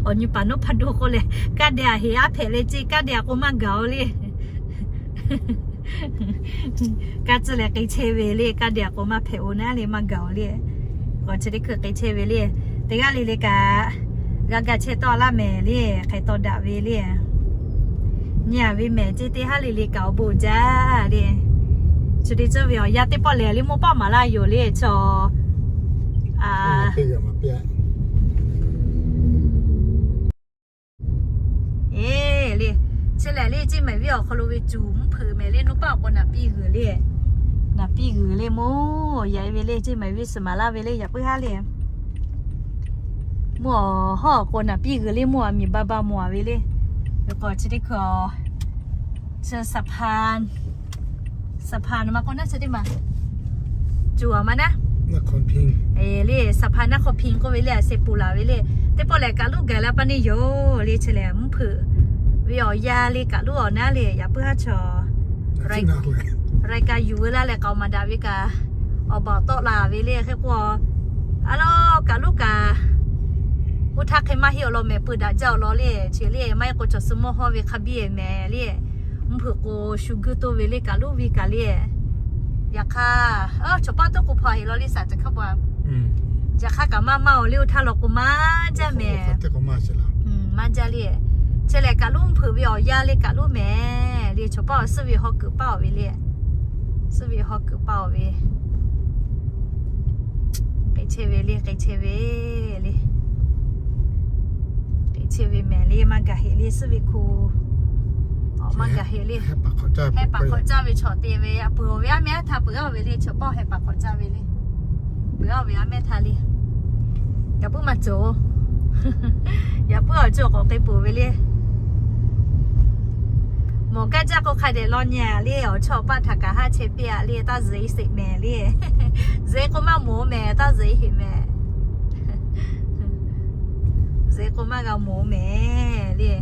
Awˬ nyi paˍ nawˉ hpaˇ dawˇ k'oˆ leh, kaˇ deh a heꞈ aˉ hpehꞈ leh ceˇ, kaˇ deh a k'o maˇ gaˬ-oˬ le. Kaˇ tcuhˇ leh k'ai chehˇ ve le. Kaˇ deh a k'o maˇ hpehꞈ-oˬ naˉ le, maˇ gaˬ-oˬ le. K'awꞈ chi teˇ hkui k'ai chehˇ ve le. Teˇ g'aˇ le le kaꞈ g'a ga chehˇ tawˆ laˇ mehˍ le. Hk'e tawˆ daꞈ ve le. Nyi a ve mehˍ ceˇ, teˇ haˉ le le kaꞈ awˬ bon jaˇ le. Chi teˇ ceuˬ ve awˬ yanˇ teˇ pawˆ lehˬ le, mvuhˇ pawˆ maˍ laˇ yoˬ le. Chaw a Eˬ le, chi lehˬ le, Ceˇ mehˍ venˇ awˬ hk'aw lo ve cuˬ mvuhˇ hpeuꞈ mehˍ le. Nawˉ paˆ awˬ k'o naˍ piˇ g'uiˬ le. Naˍ piˇ g'uiˬ le mvuhˇ yaꞈ ve le. Ceˇ mehˍ venˇ shiˍ maˍ laˇ ve le, yaꞈ puiˉ haˉ le. Mvuhˇ awˬ hawˉ awˬ k'o naˍ piˇ g'uiˬ le, mvuhˇ a miˬ ba ba mawˬ a ve le. Ve k'o chi teˇ hkui a chi สะพาน สะพาน maˇ k'oˆ naˉ, chi teˇ maˬ cuˬ a maˇ naˉ. Eˬ le, สะพานนครพิงค์ k'oˆ ve le, a se ponˬ laˬ ve le. Teˇ pawˆ lehˬ kaꞈ luˉ gaˬ la pa neˇ yoˬ le. Chi lehˬ mvuhˇ hpeuꞈ ve awˬ yanˇ le, kaꞈ luˉ awˬ naˉ le, yaꞈ puiˉ haˉ chaw รายการ yuˬ ve laˇ leh kaꞈ awˬ maˍ daꞈ ve kaꞈ awˬ baˬ tawˆ la ve le. Hk'e k'o a laˇ kaꞈ luˉ kaꞈ oˇ htaˇ hk'e maˇ heˆ awˬ lawn mehˍ, peu daꞈ jaˇ awˬ lawn le. Chi le maˇ heˆ k'o chaw suh mawˇ hawˇ ve hk'a biˇ mehˍ le. Mvuhˇ hpeuꞈ k'o shu guiˇ toˇ ve le, kaꞈ luˉ ve kaꞈ le. Yaꞈ hk'aˇ, chaw paˇ toˉ k'o hpaw heˆ law le, saˍ ceuˬ hk'a pa. Yaꞈ hk'aˇ kaꞈ maˇ maˇ awˬ le, oˇ htaˇ law k'o maˇ jaˇ mehˍ. Maˇ jaˇ le. Chi lehˬ kaꞈ luˉ mvuhˇ hpeuꞈ ve awˬ yanˇ le, kaꞈ luˉ mehˍ le. Chaw paˇ awˬ suhˉ ve hawˉ kuiˬ paˇ awˬ ve le. Suhˉ ve hawˉ kuiˬ paˇ awˬ ve k'ai chehˇ ve le, k'ai chehˇ ve le. K'ai chehˇ ve mehˍ le, maˇ gaˬ heꞈ le, suhˉ ve hk'u. Maˇ gaˬ heꞈ le. Heh paˍ hk'awꞈ caˇ ve chaw te ve, a peuˬ ve aˉ mehˉ htaˇ peuˬ a ve le, chaw paˇ heh paˍ hk'awꞈ caˇ ve le. Peuˬ a ve aˉ mehˉ htaˇ le. Yaꞈ puiˉ maˇ cawˬ. Yaꞈ puiˉ awˬ cawˬ k'awꞈ k'ai peuˬ ve le. Mawˬ gaˇ jaˇ k'o hk'a dehꞈ law nyi a le, awˬ chawˇ awˬ paˇ htaꞈ kaꞈ haˉ chehˇ piˇ a le, taˇ zuhꞈ e sheˍ mehˍ le. Zuhꞈ e k'o maˇ mawˬ mehˍ, taˇ zuhꞈ e sheˍ mehˍ. Zuhꞈ e k'o maˇ g'a mawˬ mehˍ le.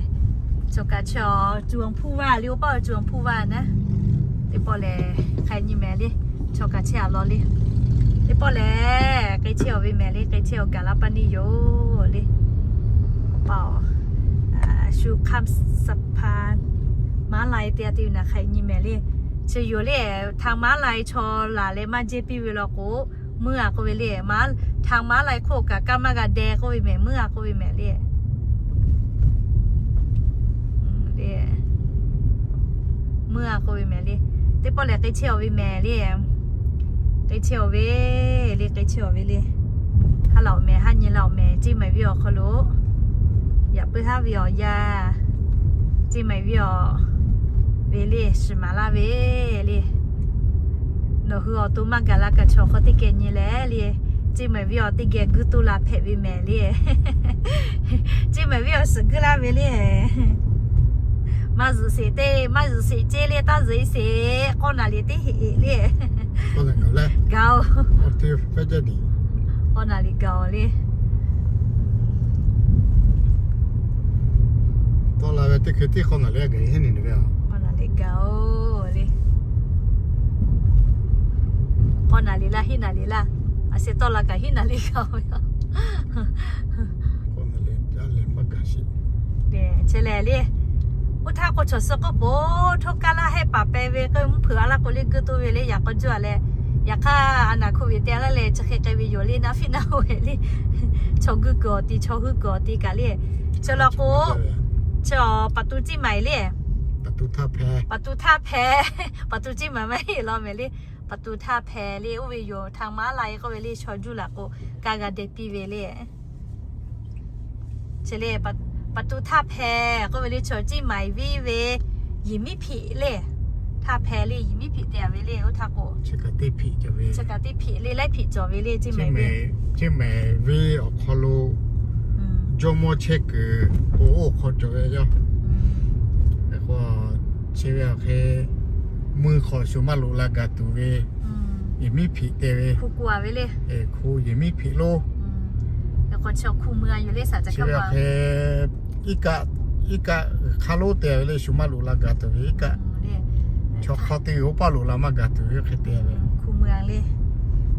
Chaw kaꞈ chi awˬ cuˬ awˬ hpuˇ vaˇ le, oˇ paˆ awˬ cuˬ awˬ hpuˇ vaˇ naˉ. Teˇ pawˆ lehˬ hk'a nyi mehˍ le. Chaw kaꞈ chehˇ a law le. Teˇ pawˆ lehˬ k'ai chehˇ awˬ ve mehˍ le, k'ai chehˇ awˬ gaˬ la pa neˇ yoˬ le. Paˍ awˬ shu ข้ามสะพานม้าลาย te a te ve naˬ hk'a nyi mehˍ le. Chi yoˬ le, ทางม้าลาย chaw laˬ leh maˇ jehˇ piˇ ve law k'o, meuˇ a k'oˆ ve le. ทางม้าลาย hk'oˆ kaꞈ kaˇ maˇ g'a deh k'oˆ ve mehˍ, meuˇ a k'oˆ ve mehˍ le. Meuˇ a k'oˆ ve mehˍ le. Teˇ pawˆ lehˬ k'ai chehˇ awˬ ve mehˍ le. K'ai chehˇ awˬ ve le, k'ai chehˇ awˬ ve le. Haˉ la awˬ mehˍ, haˉ nyi la awˬ mehˍ, Ceˇ mehˍ venˇ awˬ hk'aw lo yaꞈ puiˉ haˉ ve awˬ yanˇ, Ceˇ mehˍ venˇ awˬ ve le, shiˍ maˍ laˇ ve le. Nawˬ hui awˬ to maˇ gaˬ la kaꞈ chaw hk'aw teˇ geh nyi leh le. Ceˇ mehˍ venˇ awˬ teˇ geh guiˇ toˇ la hpehꞈ ve mehˍ le. Ceˇ mehˍ venˇ awˬ suhˍ guiˇ laˇ ve le. Maˇ zuhꞈ sheˍ te, maˇ zuhꞈ sheˍ ceˇ le, taˇ zuhꞈ e sheˍ. K'awˇ naˍ liˍ teˇ heꞈ e le. Gaˬ-oˬ. K'awˇ naˍ liˍ gaˬ-oˬ le. Tawˆ la ve teˇ hkui tiˉ k'awˇ naˍ liˍ gaˬ heˆ ne ve a. K'awˇ naˍ liˍ gaˬ-oˬ le. K'awˇ naˍ liˍ laˇ, hiˉ naˍ liˍ laˇ. A shu tawˆ la kaꞈ hiˉ naˍ liˍ gaˬ ve a. K'awˇ naˍ liˍ jaˇ leh maˇ gaˬ sheˍ. Chi lehˬ le, oˇ htaˇ k'o chaw suh k'oˆ po htoˇ kaˇ laˇ hehˆ paˍ peh ve k'oˆ mvuhˇ hpeuꞈ a laˇ k'o le guiˇ toˇ ve le, yaꞈ k'aw juˇ a leh. Yaꞈ hk'aˇ a naˍ hku ve te a laˇ leh chi hk'e k'ai ve yoˬ le, naˉ fiˉ naˉ oˇ ve le. Chaw guiˇ kuiˬ awˬ ti, chaw huiˉ kuiˬ awˬ ti kaꞈ le. Chi law k'o, chi paˍ tu Ceˇ mehˍ le. Paˍ tu htaˇ hpehꞈ, paˍ tu Ceˇ mehˍ maˇ heˆ law mehˍ le. Paˍ tu htaˇ hpehꞈ le, oˇ ve yoˬ, ทางม้าลาย k'oˆ ve le, chaw juˇ laˬ k'o kaˇ g'a deh piˇ ve le. Chi le, Pa tu htaˇ hpeh k'oˆ ve le, chaw Ceˇ maiˍ venˇ ve Yehˬ miˉ hpeꞈ le. Htaˇ hpeh le, Yehˬ miˉ hpeꞈ te a ve le, oˇ htaˇ k'o, chi kaꞈ teˇ hpeꞈ le, laiˉ hpeꞈ cawˬ ve le, Ceˇ maiˍ venˇ awˬ hk'aw lo jawˇmawˇ chehˇ kuiˬ k'o, oˇ hk'aw cawˬ ve yoˬ. Hk'e k'o, chi ve awˬ hk'e mui hk'awꞈ shu maˇ loꞈ la gaˬ tuˬ ve, Yehˬ miˉ hpeꞈ te ve, hku Yehˬ miˉ hpeꞈ lo. Chi ve awˬ hk'e iˉ kaˆ, iˉ kaˆ g'uiˬ hk'aˇ lonˉ te ve le, shu maˇ loꞈ la gaˬ tuˬ ve iˉ kaˆ. Chaw hk'aw te ve oˇ paˇ loꞈ la maˇ gaˬ tuˬ ve hk'e te ve.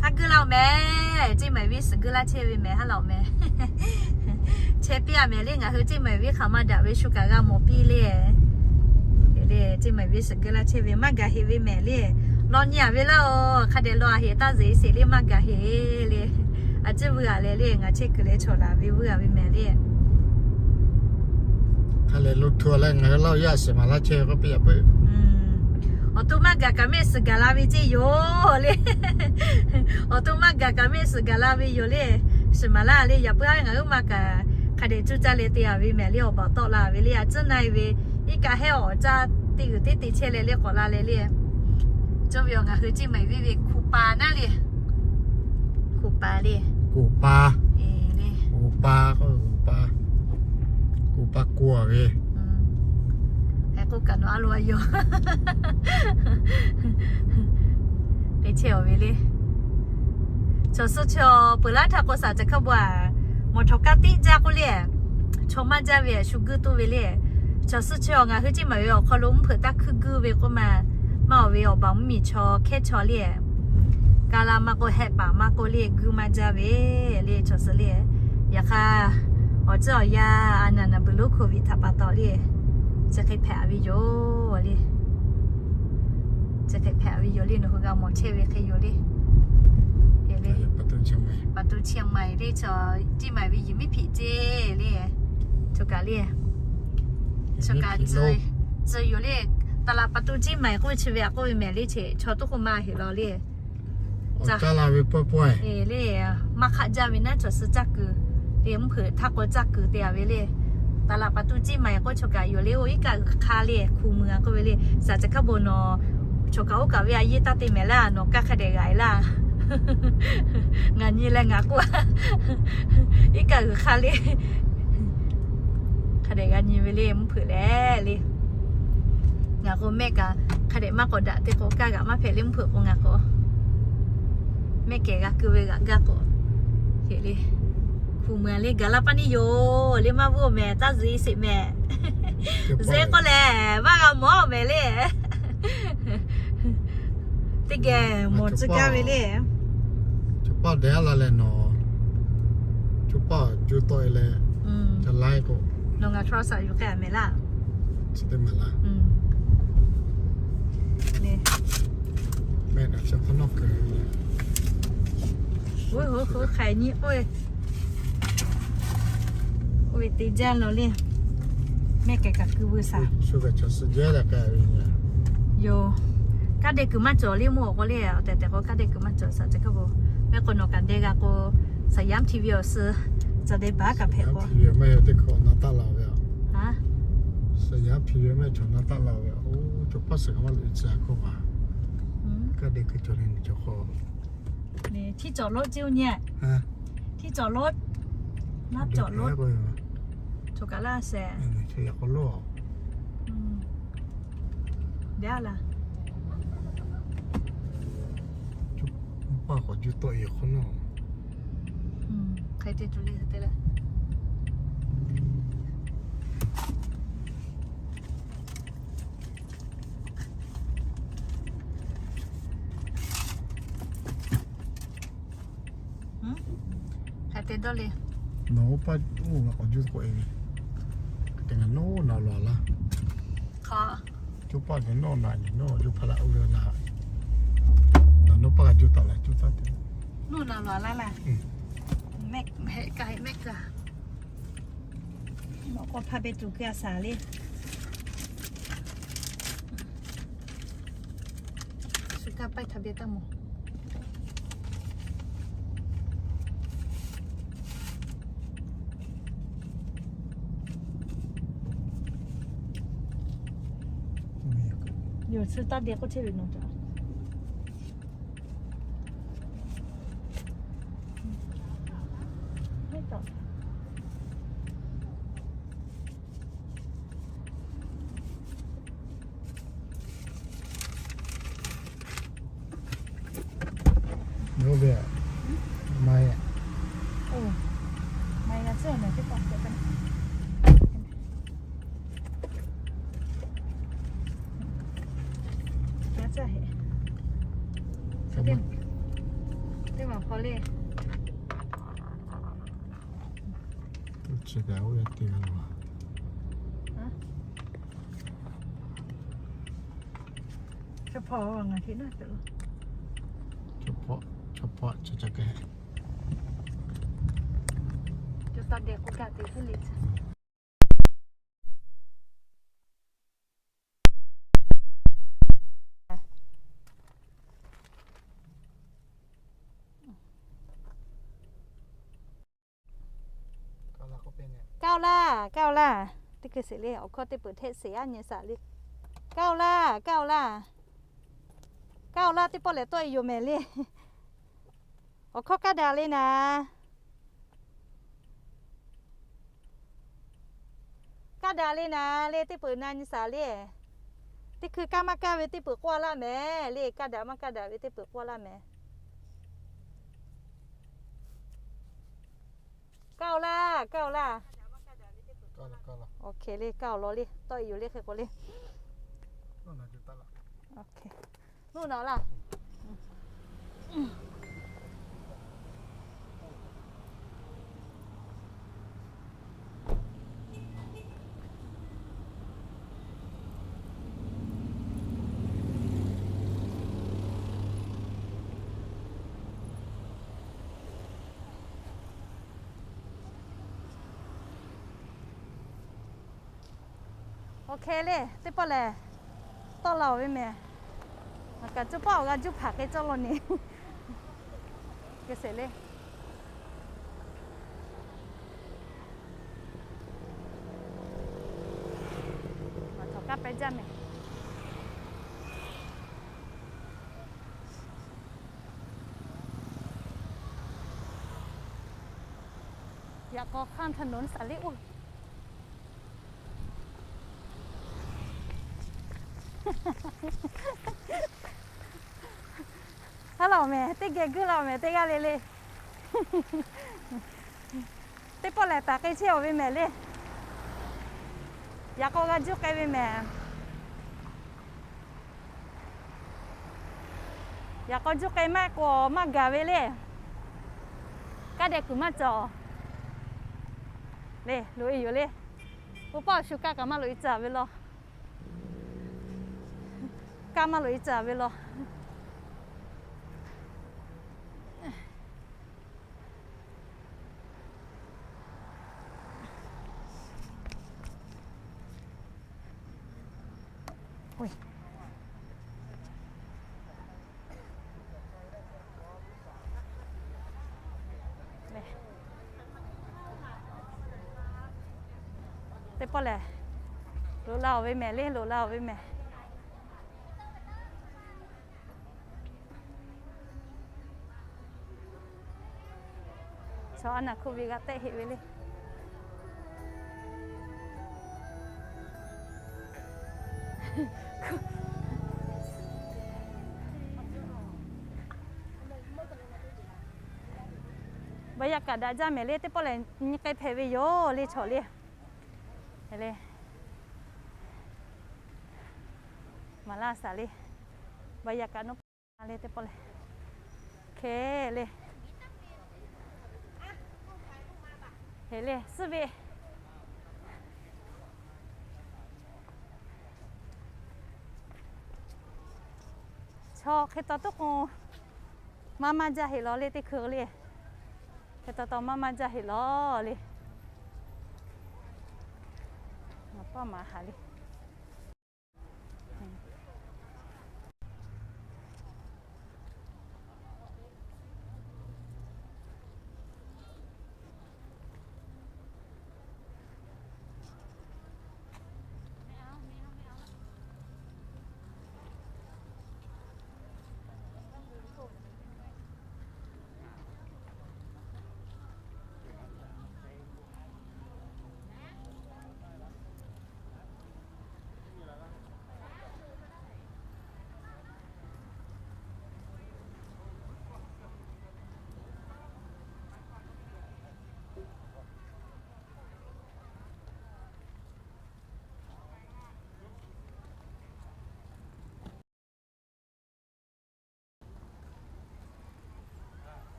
Htaˇ g'uiˇ laˇ-oˬ mehˍ, Ceˇ maiˍ venˇ suhˍ g'uiˇ laˇ chehˇ ve mehˍ, haˉ laꞈ-oˬ mehˍ. Chehˇ piˇ-a mehˍ le, ngaˬ hui Ceˇ maiˍ venˇ hk'aˬ maˇ daꞈ ve shu kaꞈ g'a mawˬ piˇ le. Ceˇ maiˍ venˇ suhˍ g'uiˇ laˇ chehˇ ve maˇ gaˬ heˆ ve mehˍ le. Law nyi-a ve laˇ-oˬ, hk'a dehꞈ law-a heˆ taˇ zeꞈ sheˍ le, maˇ gaˬ heˆ le. A ciˉ vuiˇ-a leh le, ngaˬ chehˇ kuiˬ leh chaw laˬ ve vuiˇ-a ve mehˍ le. Hk'a leh lo htu leh ngaˬ hui laˇ-oˬ, yaˇ shiˍ maˍ laˇ chehˇ ve k'oˆ piˇ yaꞈ puiˉ. Awˬ to maˇ gaˬ kaꞈ mehˆ suhˍ gaˬ la ve ceˇ yoˬ le. Awˬ to maˇ gaˬ kaꞈ mehˆ suhˍ gaˬ la ve yoˬ le. Shiˍ maˍ laˇ le, yaꞈ puiˉ-a ve ngaˬ hui maˇ kaꞈ hk'a dehꞈ cuˇ caˇ leh te-a ve mehˍ le, awˬ baˬ tawˆ la ve le, a ciˉ na-e ve, iˉ kaˆ hehˉ awˬ caˇ teˇ g'uiˬ teˇ te chehˇ leh le k'awꞈ la leh le. Cawˇ ve awˬ ngaˬ hui Ceˇ maiˍ venˇ ve hku pa naˉ le. Hku pa le. Hku pa. Hku pa, hku pa, hku pa k'oˆ ve. Hk'e k'oˆ kaꞈ nawˬ a lo a yoˬ. Hk'e chehˇ-aˬ ve le. Chaw suh chaw peuˬ laˇ htaˇ k'o, saˍ ca hkaˇ bon-a, mawˬ htawnˍ kaˇ tiˉ jaˇ k'oˆ le. Chaw maˇ jaˇ ve shu g'uiˇ toˇ ve le. Chaw suh chaw ngaˬ hui Ceˇ maiˍ ve awˬ hk'aw lo mvuhˇ hpeuꞈ taˇ hkuiˇ g'uiˇ ve k'oˆ ma, maˇ awˬ ve awˬ baˬ mvuhˇ miˬ chaw hkehˉ chaw le. Kaˇ laˇ maˇ k'oˆ, hehˆ paˍ maˇ k'oˆ le, g'uiˇ maˇ jaˇ ve le chaw suh le. Yaꞈ hk'aˇ, awˬ tcuhˉ awˬ yanˇ a naˍ naˍ beuꞈ lonˉ โควิด htaꞈ pa taw le, chi hk'e hpehꞈ-a ve yoˬ le. Chi hk'e hpehꞈ-a ve yoˬ le, nawˬ hui g'a mawˬ chehˇ ve hk'e yoˬ le. Pa tu Ceˇ maiˍ le, chaw Ceˇ maiˍ ve Yehˬ miˉ hpeꞈ ceˇ le. Chaw kaꞈ le, chaw kaꞈ tcuh yoˬ le. Taˍ laꞈ pa tu Ceˇ maiˍ k'oˆ ve chi ve a k'oˆ ve mehˍ le, chi chaw toˇ k'oˆ ma heˆ law le. Caˇ la ve pawehˇ pawehˇ le, maˇ hk'aˆ jaˇ ve naˉ chaw suh caˇ kuiˬ le, mvuhˇ hpeuꞈ htaˇ k'o caˇ kuiˬ te-a ve le. Taˍ laꞈ pa tu Ceˇ maiˍ k'oˆ chaw kaꞈ yoˬ le, oˇ iˉ kaˆ g'uiˬ hk'aˇ le, hku mui-a k'oˆ ve le. Saˍ ca hkaˇ bon nawˬ chaw kaꞈ oˇ kaꞈ ve a yeˇ taˇ te mehˍ laˇ, nawˬ kaˇ hk'a dehꞈ g'aꞈ-e laˇ. Ngaˬ nyi leh ngaˬ k'oˆ, iˉ kaˆ g'uiˬ hk'aˇ le. Hk'a dehꞈ g'a nyi ve le, mvuhˇ hpeuꞈ leh le. Ngaˬ k'o mehˆ kaꞈ hk'a dehꞈ maˇ k'awꞈ daꞈ te k'o, kaˇ g'aꞈ maˇ hpehꞈ le, mvuhˇ hpeuꞈ k'o ngaˬ k'o mehˆ kehˬ g'a keu ve g'aꞈ gaˇ k'o, le, hku mui-a le, gaˬ laˇ paˇ neˇ yoˬ le, maˇ vuiˇ-oˬ mehˍ, taˇ zuhꞈ sheˍ mehˍ. Zuhꞈ k'oˆ lehˬ, maˇ g'a mawˬ-oˬ mehˍ le. Teˇ geh mawˬ tcuh gaˇ ve le. Chaw paˇ dehꞈ-a la leh nawˬ, chaw paˇ juˇ tawˆ-e leh, ca laiˉ k'o, nawˬ ngaˬ htaw shaꞈ yuˬ k'ai-a mehˍ laˇ. Chi teˇ maˬ laˇ. Mehˆ kaꞈ chi hk'awꞈ nawˉ keu ve le. Oˇ, oˇ, oˇ hk'ai nyi k'oˆ ve, oˇ ve te jaˇ law le. Mehˆ kehˬ kaꞈ keu veu shaˍ. Yoˬ. Kaˇ deh kuiˬ maˇ cawˬ le, mvuhˇ awˬ k'o le, awˬ tehˬ tehˬ k'o kaˇ deh kuiˬ maˇ cawˬ shaˍ ca hkaˇ bon. Mehˆ k'o nawˬ kaꞈ deh g'a k'o, Saˍ yaˉ hti ve awˬ suh ca deh baˉ kaꞈ hpehꞈ k'o. Saˍ yaˉ hti ve mehˆ chaw na taˆ la ve. Oˇ, chaw paˇ suhˍ kaꞈ maˇ loꞈ-e tcuh-a hkawˇ ma. Kaˇ deh kuiˬ cawˬ le, nyi cawˬ hk'o. Htiˇ cawˬ lonˉ ceˇ oˇ nyi. Htiˇ cawˬ lonˉ. Naˉ cawˬ lonˉ. Choˬ kaꞈ laˇ shehˍ. Dehꞈ laˇ. Paˇ k'awꞈ juˇ tawˆ-e hk'awꞈ nawˉ. Hk'e te tuˬ le te leh. Hk'e te dawˇ le. Nawˬ oˇ paˇ oˇ g'a k'awꞈ juˇ k'oꞈ-e ve. Te ngaˬ nawˉ na laˬ laˇ. Hk'a, coˇ paˇ geh nawˉ na nyi nawˉ juˇ hpaˇ laˇ oˇ ve na. Nawˬ nawˉ paˇ g'a juˇ taˍ laˬ coˇ taˇ te. Nawˉ na laˬ laˇ laˇ. Mehˆ, heˆ kaˇ heˆ mehˆ kaˇ. Nawˬ k'awꞈ hpaˇ beh tuˬ keu a shaˍ le. Shu kaˇ paiˇ htaꞈ beh taˇ mawˬ. Chi taˇ deh k'oˆ chehˇ ve nawˬ caꞈ. Kaˇ-oˆ laˇ, kaˇ-oˆ laˇ. Teˇ hkui sheˍ le, awˬ hkawˇ teˇ peuˬ hteˆ sheˍ aˉ nyi shaˍ le. Kaˇ-oˆ laˇ, kaˇ-oˆ laˇ. Kaˇ-oˆ laˇ, teˇ pawˆ lehˬ tawˆ e yoˬ mehˍ le. Awˬ hkawˇ kaˇ daꞈ le naˍ. Kaˇ daꞈ le naˍ le, teˇ peuˬ na nyi shaˍ le. Teˇ hkui kaˇ maˇ kaˇ ve teˇ peuˬ k'oˆ laˇ mehˍ le, kaˇ daꞈ maˇ kaˇ daꞈ ve teˇ peuˬ k'oˆ laˇ mehˍ. Kaˇ-oˆ laˇ, kaˇ-oˆ laˇ. Awˬ hk'e le, kaˇ-oˆ law le, tawˆ e yoˬ le hk'e k'o le. Awˬ hk'e. Nuˇ naꞈ laˇ. Awˬ hk'e le, teˇ pawˆ lehˬ, tawˆ la-oˬ ve mehˍ. Ngaˬ kaꞈ cuˇ pawˆ awˬ g'a juˇ hpaˍ k'ai cawˇ law ne. Hk'e sheˍ le. Maˬ htaꞈ kaˇ pehˇ jaˇ mehˍ. Yaꞈ k'aw hk'aˇ htaꞈ nawˬ shaˍ liˇ oˇ. Haˉ law mehˍ, teˇ geh guiˇ la mehˍ, teˇ g'aˇ le le. Teˇ pawˆ lehˬ, taˍ k'ai chehˇ-oˬ ve mehˍ le. Yaꞈ k'aw g'a juˇ k'ai ve mehˍ. Yaꞈ k'aw juˇ k'ai maˇ k'o maˇ gaˬ ve le. Kaˇ deh kuiˬ maˇ cawˬ le, loꞈ e yoˬ le. Oˇ paˆ awˬ shu kaˇ kaꞈ maˇ loꞈ e caˍ ve law. Kaˇ maˇ loꞈ e caˍ ve law. Teˇ pawˆ lehˬ, loꞈ la-oˬ ve mehˍ le, loꞈ la-oˬ ve mehˍ. Chaw a naˬ hkuˇ ve g'a tehˆ heˆ ve le. Baˬ yaꞈ kaꞈ daꞈ jaˇ mehˍ le, teˇ pawˆ lehˬ nyi k'ai hpehꞈ ve yoˬ le chaw le. Le, maˍ laˇ shaˍ le. Baˬ yaꞈ kaꞈ nawˉ le teˇ pawˆ lehˬ. Hk'e le. Hk'e le, suhˉ ve. Chaw hk'e taw tuˉ k'o, maˇ maˇ jaˇ heˆ law le teˇ hkui le. Hk'e taw taw maˇ maˇ jaˇ heˆ law le. Ngaˬ paˇ maˍ haˍ le.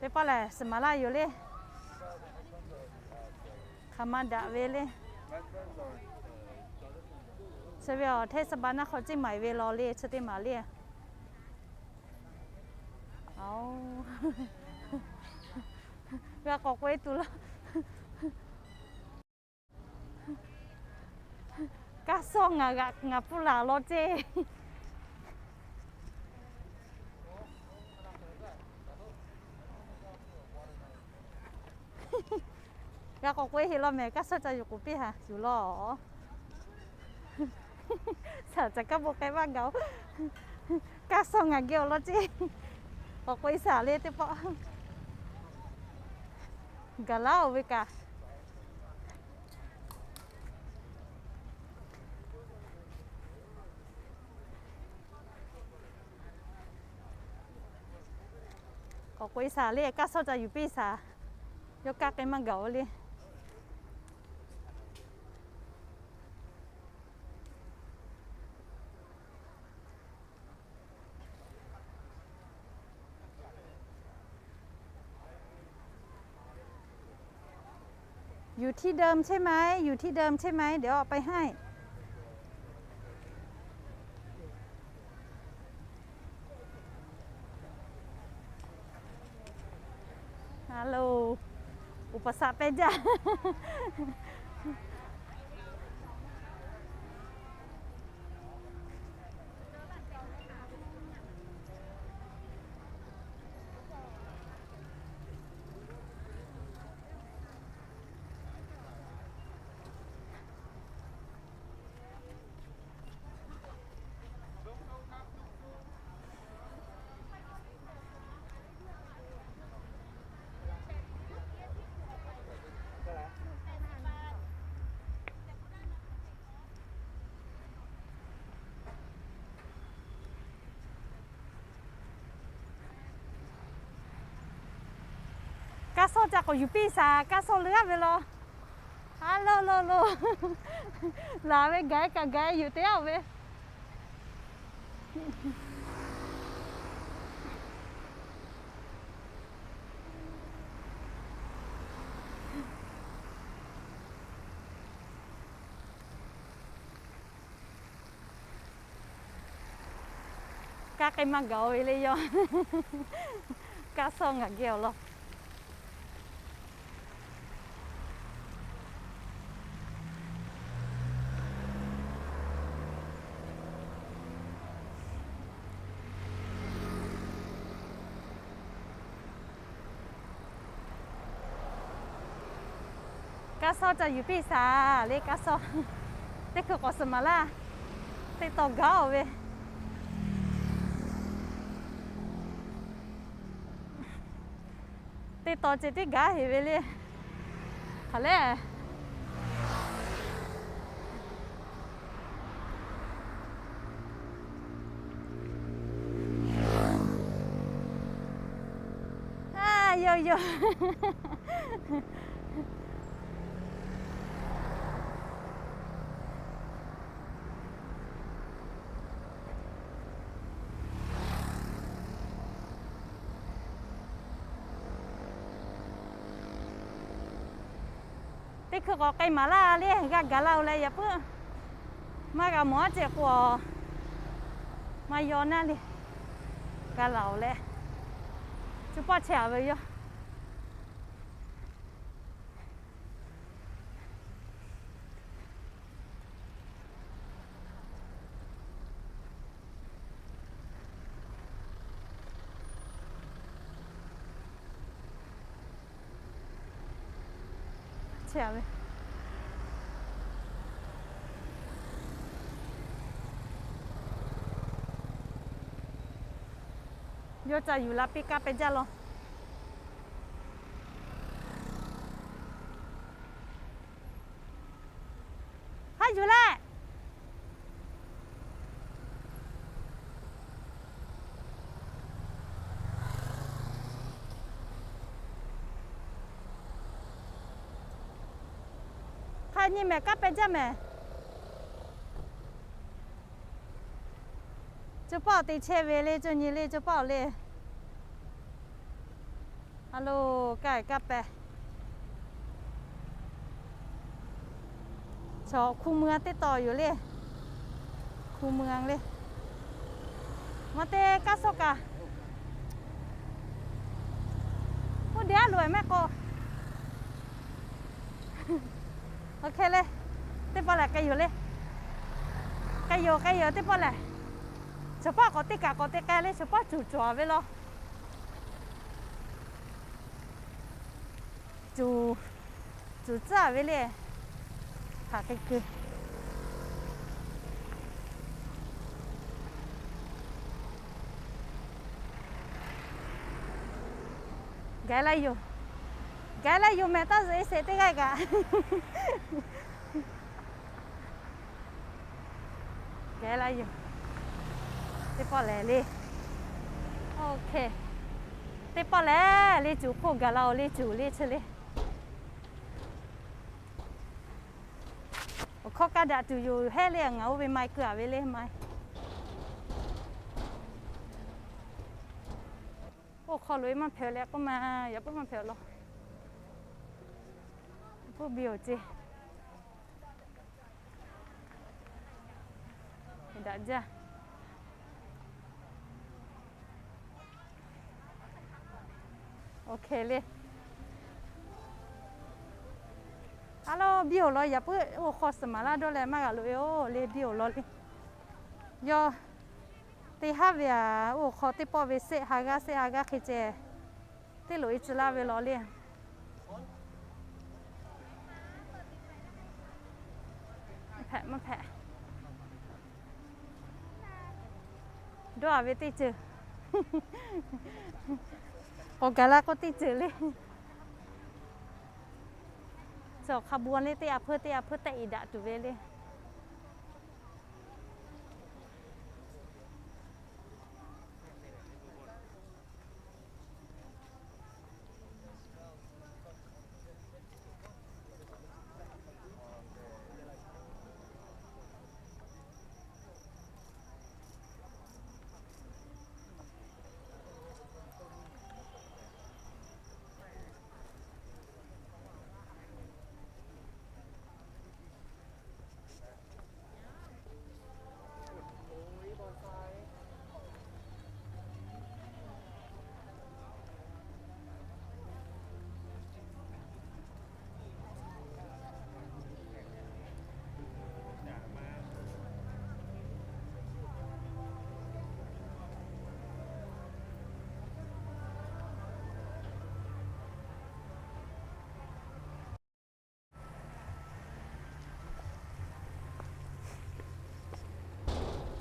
Teˇ pawˆ lehˬ, suhˍ maˍ laˇ yoˬ le. Hk'aˬ ma daꞈ ve le. Chi ve awˬ hteˇ saˍ baˆ naˆ hk'aw ceˇ maˍ ve law le, chi teˇ maˍ le. G'a k'awꞈ k'oꞈ e tuˬ laˇ. Kaˇ sawˇ ngaˬ g'aꞈ ngaˬ pfuhˇ laˬ law ceˇ. G'a k'awꞈ k'oꞈ e heˆ law mehˬ, kaˇ sawˇ ca yuˬ k'oˍ piˇ haˍ yuˬ law. Saˍ caˍ kaˇ bon k'ai maˇ gaˬ-oˬ. Kaˇ sawˇ ngaˬ geh awˬ lawn ceˇ. K'awꞈ k'oꞈ e saˍ le teˇ pawˆ. Gaˬ laˇ-oˬ ve kaꞈ. K'awꞈ k'oꞈ e saˍ le, kaˇ sawˇ ca yuˬ piˇ saˍ. Yawˇ kaˇ k'ai maˇ gaˬ-oˬ le. Yuˬ htiˇ deu chehˇ maˇ, yuˬ htiˇ deu chehˇ maˇ, เดี๋ยวออกไปให้ Hello, uˍ paˍ saˍ pehˇ jaˇ. Kaˇ sawˇ ca k'awꞈ yuˬ piˇ saˍ, kaˇ sawˇ leuˉ aˉ ve law. A lo lo lo. Laˬ ve gaˬ kaꞈ gaˬ yuˬ te aˉ-oˬ ve. Kaˇ k'ai maˇ gaˬ-oˬ ve le yawˇ. Kaˇ sawˇ ngaˬ geh awˬ lawn. Kaˇ sawˇ ca yuˬ piˇ saˍ le, kaˇ sawˇ. Teˇ hkui k'awꞈ suhˍ maˍ laˇ. Teˇ taw gaˉ-oˬ ve. Teˇ taw ceh tiˉ gaˉ heˍ ve le. Hk'aˬ lehˬ. A, yoˬ yoˬ. Teˇ hkui k'awꞈ k'ai maˍ laˇ le, g'a gaˬ la-oˬ leh yaꞈ puiˉ. Maˇ g'a mawˬ aˉ ceh k'o, maˇ yaw naˇ le. G'a laˬ-oˬ leh, cuˇ pawˆ chehˇ-a ve yoˬ. Yawˇ ca yuˬ la piˇ kaˇ pehˇ jaˇ law. Haˉ yuˬ leh. Hk'a nyi mehˍ kaˇ pehˇ jaˇ mehˍ. Cuˇ pawˆ te chehˇ ve le, cuˇ nyi le, cuˇ pawˆ le. Lo, kaˇ kaˇ pehˍ. Chaw คูเมือง teˇ taw yoˬ le. คูเมือง le. Maˇ te kaˇ suh kaꞈ, oˇ de aˉ loꞈ e mehˆ k'o. Oˇ hk'e le. Teˇ pawˆ lehˬ k'ai yoˬ le. K'ai yoˬ, k'ai yoˬ teˇ pawˆ lehˬ. Chaw paˆ k'awꞈ te kaꞈ k'awꞈ te k'ai le, chaw paˆ cuˬ cawˬ ve law. Cuˬ, cuˬ tcuhˉ ve le. Hk'aˬ hk'e keu. Gaˬ la yoˬ. Gaˬ la yoˬ mehˍ, taˇ zuhꞈ e sheˍ teˇ g'aˇ kaꞈ. Gaˬ la yoˬ. Teˇ pawˆ lehˬ le. Oˇ hk'e. Teˇ pawˆ lehˬ le cuˬ hk'oˆ gaˬ la oˬ le, cuˬ le chi le. Awˬ hkawˇ kaˇ daꞈ tuˬ yoˬ hehˉ le, ngaˬ oˇ ve mai keu a ve le mai. Oˇ hk'aw loꞈ e maˇ hpehꞈ leh k'oˆ ma, yaꞈ puiˉ maˇ hpehꞈ law. Yaꞈ puiˉ biˇ oˬ ce. Daꞈ jaˇ. Oˇ hk'e le. A lo, biˇ oˬ law, yaꞈ puiˉ oˇ hk'aw suhˍ maˍ laˇ dawˇ leh maˇ g'a loꞈ e oˬ le, biˇ oˬ law le. Yawˇ teˇ haˉ ve a, oˇ hk'aw teˇ pawˆ ve sehˆ ha g'aˇ sehˆ ha g'aˇ hk'e ceh teˇ loꞈ e tcuh laˇ ve law le. Hpehꞈ maˇ hpehꞈ. Dawˇ a ve teˇ ceuˬ. K'awꞈ gaˬ la k'o teˇ ceuˬ le. Chi awˬ hk'a bu le teˇ a hpeuˇ teˇ a hpeuˇ tehˆ iˍ daꞈ tuˬ ve le.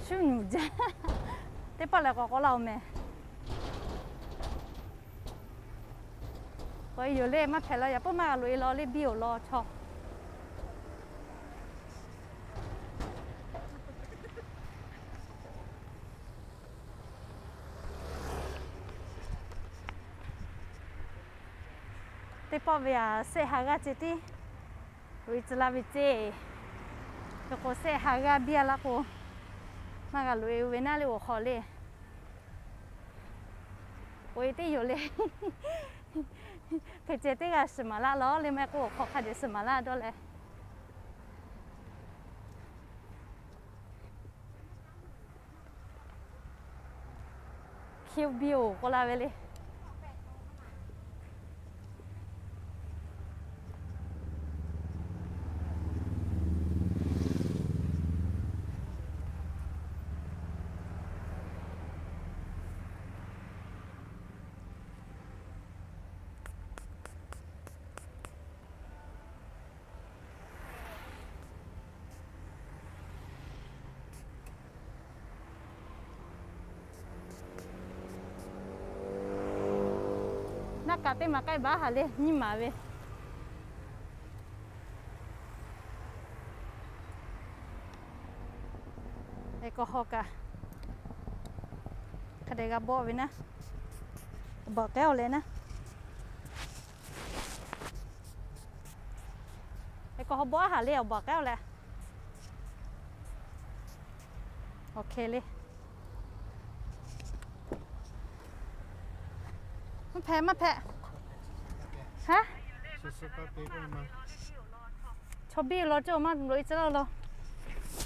Shuˉ nyi jaˇ. Teˇ pawˆ lehˬ k'awꞈ k'awꞈ la oˬ mehˍ. K'awꞈ e yoˬ le, maˇ hpehꞈ law, yaꞈ puiˉ maˇ g'a loꞈ e law le, biˇ oˬ law chaw. Teˇ pawˆ ve a, sehˆ ha g'aˇ ceh tiˉ loꞈ e tcuh laˇ ve ceˇ. Hk'e k'o sehˆ ha g'aˇ biˇ a laˇ k'o, maˇ g'a loꞈ e ve naˉ le awˬ hk'aw le. K'oꞈ e teˇ yoˬ le. Hk'e ceh teˇ g'aˇ suhˍ maˍ laˇ law le, maˇ heˆ k'o awˬ hk'aw hk'a dehꞈ suhˍ maˍ laˇ dawˇ leh. Hkiˇ biˇ oˬ k'oˆ laˇ ve le. Naˆ kaꞈ teˇ maˬ k'ai baˬ haˍ le, nyiˇ maˬ ve. Eˬ, kawˬ hawˬ kaꞈ hk'a dehꞈ g'a bawˆ ve naˉ, bawˬ k'ehˉ oˬ leh naˉ. Eˬ, kawˬ hawˬ bawˆ haˍ le, awˬ bawˬ k'ehˉ oˬ leh. Awˬ hk'e le. Maˇ hpehꞈ, maˇ hpehꞈ. Haˉ, chaw biˇ law cawˇ maˇ loꞈ e tcuh laˇ law.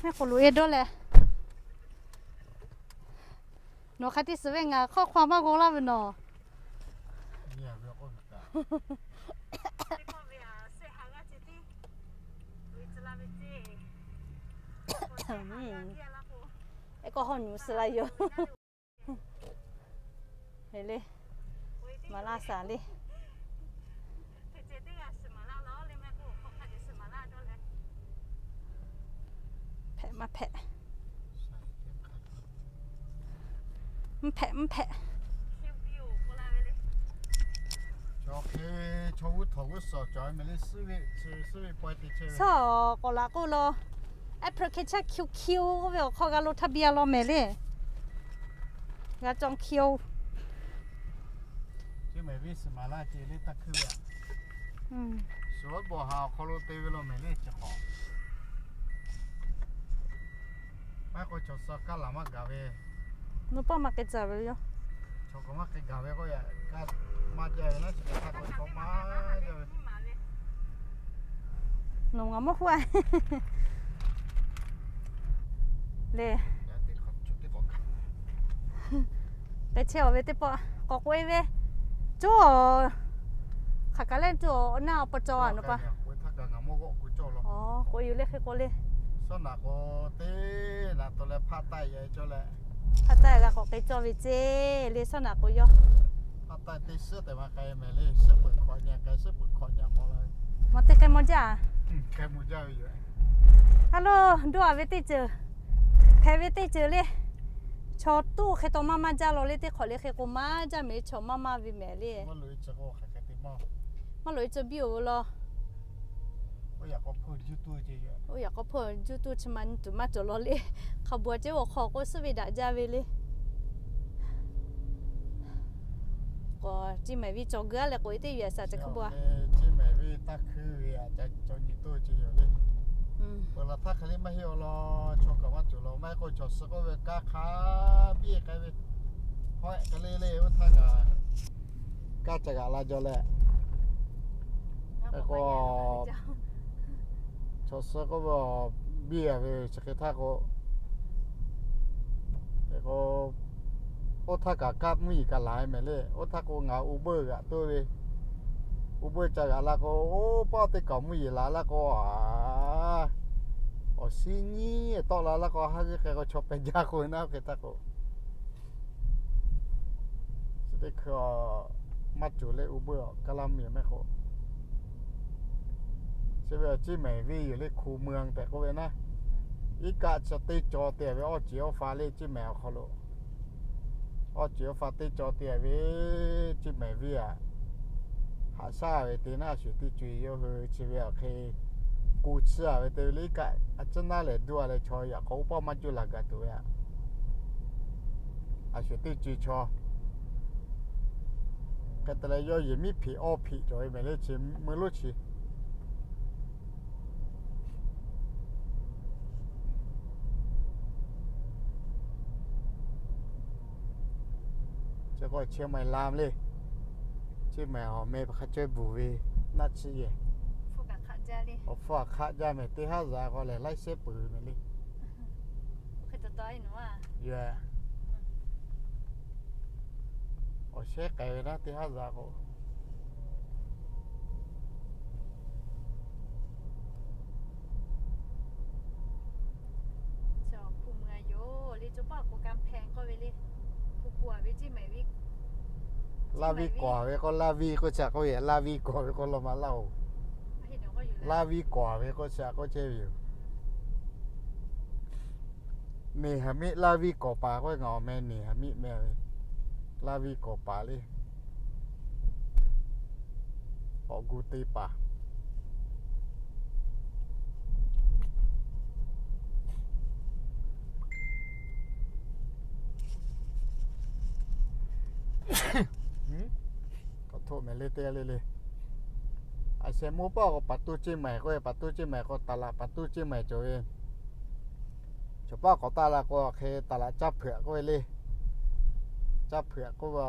Mehˆ k'o loꞈ e dawˇ leh, nawˬ hk'a te suhˍ ve ngaˬ hk'aw hk'aw maˇ g'aw laˇ ve nawˬ. E k'o hawˇ nyi suh la yoˬ. Le, maˍ laˇ saˍ le. Hpehꞈ maˇ hpehꞈ. Mvuhˇ hpehꞈ mvuhˇ hpehꞈ. Chaw hk'e, chaw g'uˇ htawnˍ g'uˇ suhˍ cawˬ mehˍ le, suhˉ ve, suhˉ ve pawehˇ te chehˇ ve. Suhˉ k'awꞈ laꞈ k'oˆ law, April hk'e chehˇ hkiu hkiu k'oˆ ve awˬ hk'aw g'a lo htaˇ biˇ a law mehˍ le. G'a cawˬ hkiu. Chi mehˍ ve suhˍ maˍ laˇ ce le taˇ hkuiˇ ve. Suhˍ bawˬ ha awˬ hk'aw lo te ve law mehˍ le chi k'awꞈ. Maˇ k'o chaw suh kaˇ laˬ maˇ gaˬ ve. Nawˬ pawˆ maˇ k'ai tcuh ve yoˬ. Chaw k'awꞈ maˇ k'ai gaˬ ve k'oˆ yaꞈ kaˇ maˇ jaˇ ve laˇ chi hk'e htaˇ k'o chaw maˇ jaˇ ve. Nawˬ ngaˬ mawˇ huˉ a le. K'ai chehˇ awˬ ve teˇ pawˆ k'awꞈ k'oꞈ e ve, coˇ, hk'aˬ kaꞈ leh coˇ awˬ naˆ awˬ pa cawˬ a nawˬ pa. K'oꞈ e yoˬ le hk'e k'o le. Hpaˆ taˆ g'a k'awꞈ k'ai cawˇ ve ceˇ le, suhˉ naꞈ k'o yawˇ. Maˇ teˇ k'ai maw jaˇ. Hello, doˇ a ve teˇ ceuˬ, hpehꞈ ve teˇ ceuˬ le. Chaw tuˇ hk'e taw maˇ maˇ jaˇ law le, teˇ hk'awꞈ le hk'e k'o maˇ jaˇ mehˍ, chaw maˇ maˇ ve mehˍ le. Maˇ loꞈ e cawˬ biˇ oˬ ve law. Oˇ yaꞈ k'aw hpfuhˇ juˇ tuˇ chi ma nyi tuˬ maˇ cawˬ law le. Hk'a bvuhꞈ a ceˉ awˬ hk'aw k'o suhˉ ve daꞈ jaˇ ve le. K'o, Ciˇ mehˍ viˇ cawˬ g'uiˇ a leh k'oꞈ e teˇ yuˬ a shaˍ ca hk'e bvuhꞈ a. Ciˇ mehˍ viˇ taˇ hkuiˇ ve a ca cawˬ nyi toˇ ce yoˬ le. Peuˬ laˬ htaˇ hk'e le maˇ heˆ awˬ lawn, chaw kaꞈ maˇ cawˬ law, maˇ heˆ k'o chaw suh k'oˆ ve kaˇ hk'a biˇ k'ai ve, hawehˆ k'ai le le oˇ htaˇ kaꞈ kaˇ ca g'aꞈ la jaw leh, k'o, chaw suh k'oˆ ve biˇ a ve chi hk'e htaˇ k'o, k'o, oˇ htaˇ kaꞈ kaˇ mvuhˇ yeˬ kaꞈ laˬ ve mehˍ le. Oˇ htaˇ k'o ngaˬ Uber g'aꞈ toˇ ve, Uber ca g'aꞈ la k'o, oˇ paˆ teˇ kaꞈ mvuhˇ yeˬ laˬ laˇ k'o, a, awˬ shiˉ nyiˉ tawˆ la laˇ k'o, haˉ zeˉ k'ai k'o chaw peh jaˇ k'oˆ ve naˉ hk'e htaˇ k'o, chi teˇ hkui maˇ cawˬ le Uber a kaˇ laˇ mvuhˇ yeˬ mehˍ k'o, chi ve Ciˇ mehˍ viˇ yoˬ le, คูเมือง tehꞈ k'oˆ ve naˉ. Iˉ kaˆ chi teˇ caw te ve awˇ ceˬ awˇ fa le Ciˇ mehˍ awˬ hk'aw lo. Awˇ ceˬ awˇ fa teˇ caw te ve Ciˇ mehˍ viˇ a, haꞈ shaˉ ve te naˉ a shuˍ teˇ co e yawˇ hui chi ve awˬ hk'e k'o chiˇ a ve te ve le. Iˉ kaˆ a ciˉ naˉ lehˬ duˇ a leh chaw yaꞈ k'aw oˇ pawˆ maˇ juˇ laˬ gaˬ tuˬ ve a. A shuˍ teˇ co e chaw hk'e te leh yawˇ yehˬ miˉ hpeꞈ awˇ hpeꞈ cawˬ ve mehˍ le chi meuˇ lonˉ chi. Chi k'o Chiang Mai lam le. Ciˇ mehˍ awˬ meh hk'a cawehˇ bvuhˬ ve naˆ tsuhˇ yehˬ. Awˬ hpfuhˇ a hk'aˆ jaˇ mehˍ, teˇ haˉ zaꞈ k'o lehˬ laiˉ shehˉ peuˬ ve mehˍ le. Yoˬ. Awˬ shehˉ k'ai ve naˉ teˇ haˉ zaꞈ k'o. Hpu mui a yoˬ le, co paˆ k'o กำแพง k'oˆ ve le. Hpu ku a ve Ciˇ mehˍ viˇ, Laˇ viˇ kawˬ ve k'o, Laˇ viˇ k'oˆ chi a k'oˆ ve, Laˇ viˇ kawˬ ve k'o law ma laˇ oˬ. Laˇ viˇ kawˬ ve k'oˆ chi a k'oˆ chehˇ ve yoˬ. Neˬ haˍ miˆ Laˇ viˇ kawˬ paˍ k'oˆ ve, ngaˬ awˬ meh Neˬ haˍ miˆ meh ve. Laˇ viˇ kawˬ paˍ le. K'awꞈ gu te paˍ. K'awꞈ htoꞈ mehˍ le teˇ g'aˇ le le. A sheh mawˇ paˆ k'o paˍ tuˇ Ciˇ mehˍ k'oˆ ve, paˍ tuˇ Ciˇ mehˍ k'o taˍ laꞈ paˍ tuˇ Ciˇ mehˍ cawˬ ve. Chaw paˆ k'awꞈ taˆ la k'o hk'e taˍ laꞈ caˇ hpeuꞈ k'oˆ ve le. Caˇ hpeuꞈ k'oˆ ve,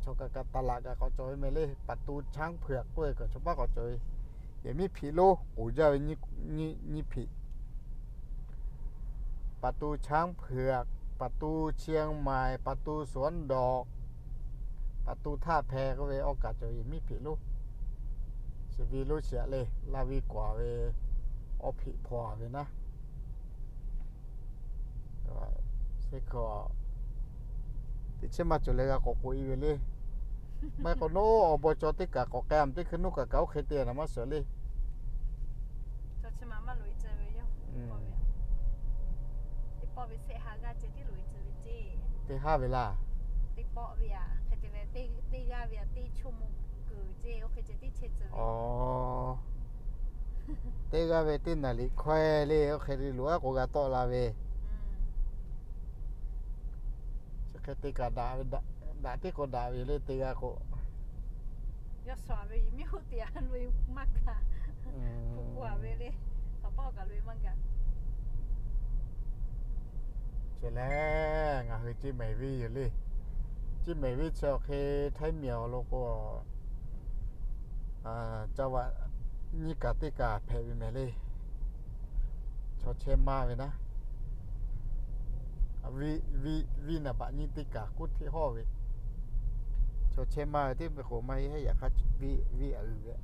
chaw kaꞈ kaꞈ taˍ laꞈ kaꞈ k'awꞈ cawˬ ve mehˍ le. Paˍ tu chaˉ hpeuꞈ k'oˆ ve kaꞈ chaw paˉ k'awꞈ cawˬ ve. Yehˬ miˉ hpeꞈ lonˉ k'oˍ jaˇ ve nyiˇ hpeꞈ. Paˍ tu chaˉ hpeuꞈ, paˍ tu Chiang Mai, paˍ tu Suan Dawˬ, paˍ tu Htaˇ Hpeh k'oˆ ve awˬ kaꞈ cawˬ yehˬ miˉ hpeꞈ lonˉ. Chi ve lonˉ shiˍ le, laˇ viˇ k'awꞈ ve awˬ hpeꞈ hpaw ve naˉ. Chi hk'e teˇ chehˇ maˇ cawˬ leh g'a k'awꞈ k'oꞈ-e ve le. Maˇ heˆ k'o, naˉ awˬ bon cawˬ teˇ kaꞈ k'awꞈ k'ai-a teˇ hkui nuˇ kaꞈ kaꞈ oˇ hk'e te naˍ maˇ shiˍ le. Teˇ haˉ ve laˇ. Teˇ g'aˇ ve teˇ naˍ liꞈ hkawehˇ le, oˇ hk'e te loꞈ-a k'o g'a tawˆ la ve. Chi hk'e te kaꞈ daꞈ ve, daꞈ teˇ k'o daꞈ ve le te g'a k'o. Yawˇ suhˍ ve miˇ hoˆ te-a lo maˇ gaˬ. Hpu k'oˆ-a ve le, hk'aˬ paˇ kaꞈ lo maˇ gaˬ. Chi lehˬ ngaˬ hui Ceˇ mehˍ venˇ yoˬ le. Ceˇ mehˍ venˇ chi awˬ hk'e Htaiˇ miˬ awˬ lawn k'o, caˇ vaꞈ nyiˇ kaꞈ teˇ kaꞈ hpehꞈ ve mehˍ le. Chaw chehˇ maˇ ve naˉ, venˇ naˍ baꞈ nyiˇ teˇ kaꞈ kuˉ hteˆ hawˇ ve, chaw chehˇ maˇ ve teˇ ve k'o maˇ heˆ, yaꞈ hk'aˇ venˇ a uiˍ ve.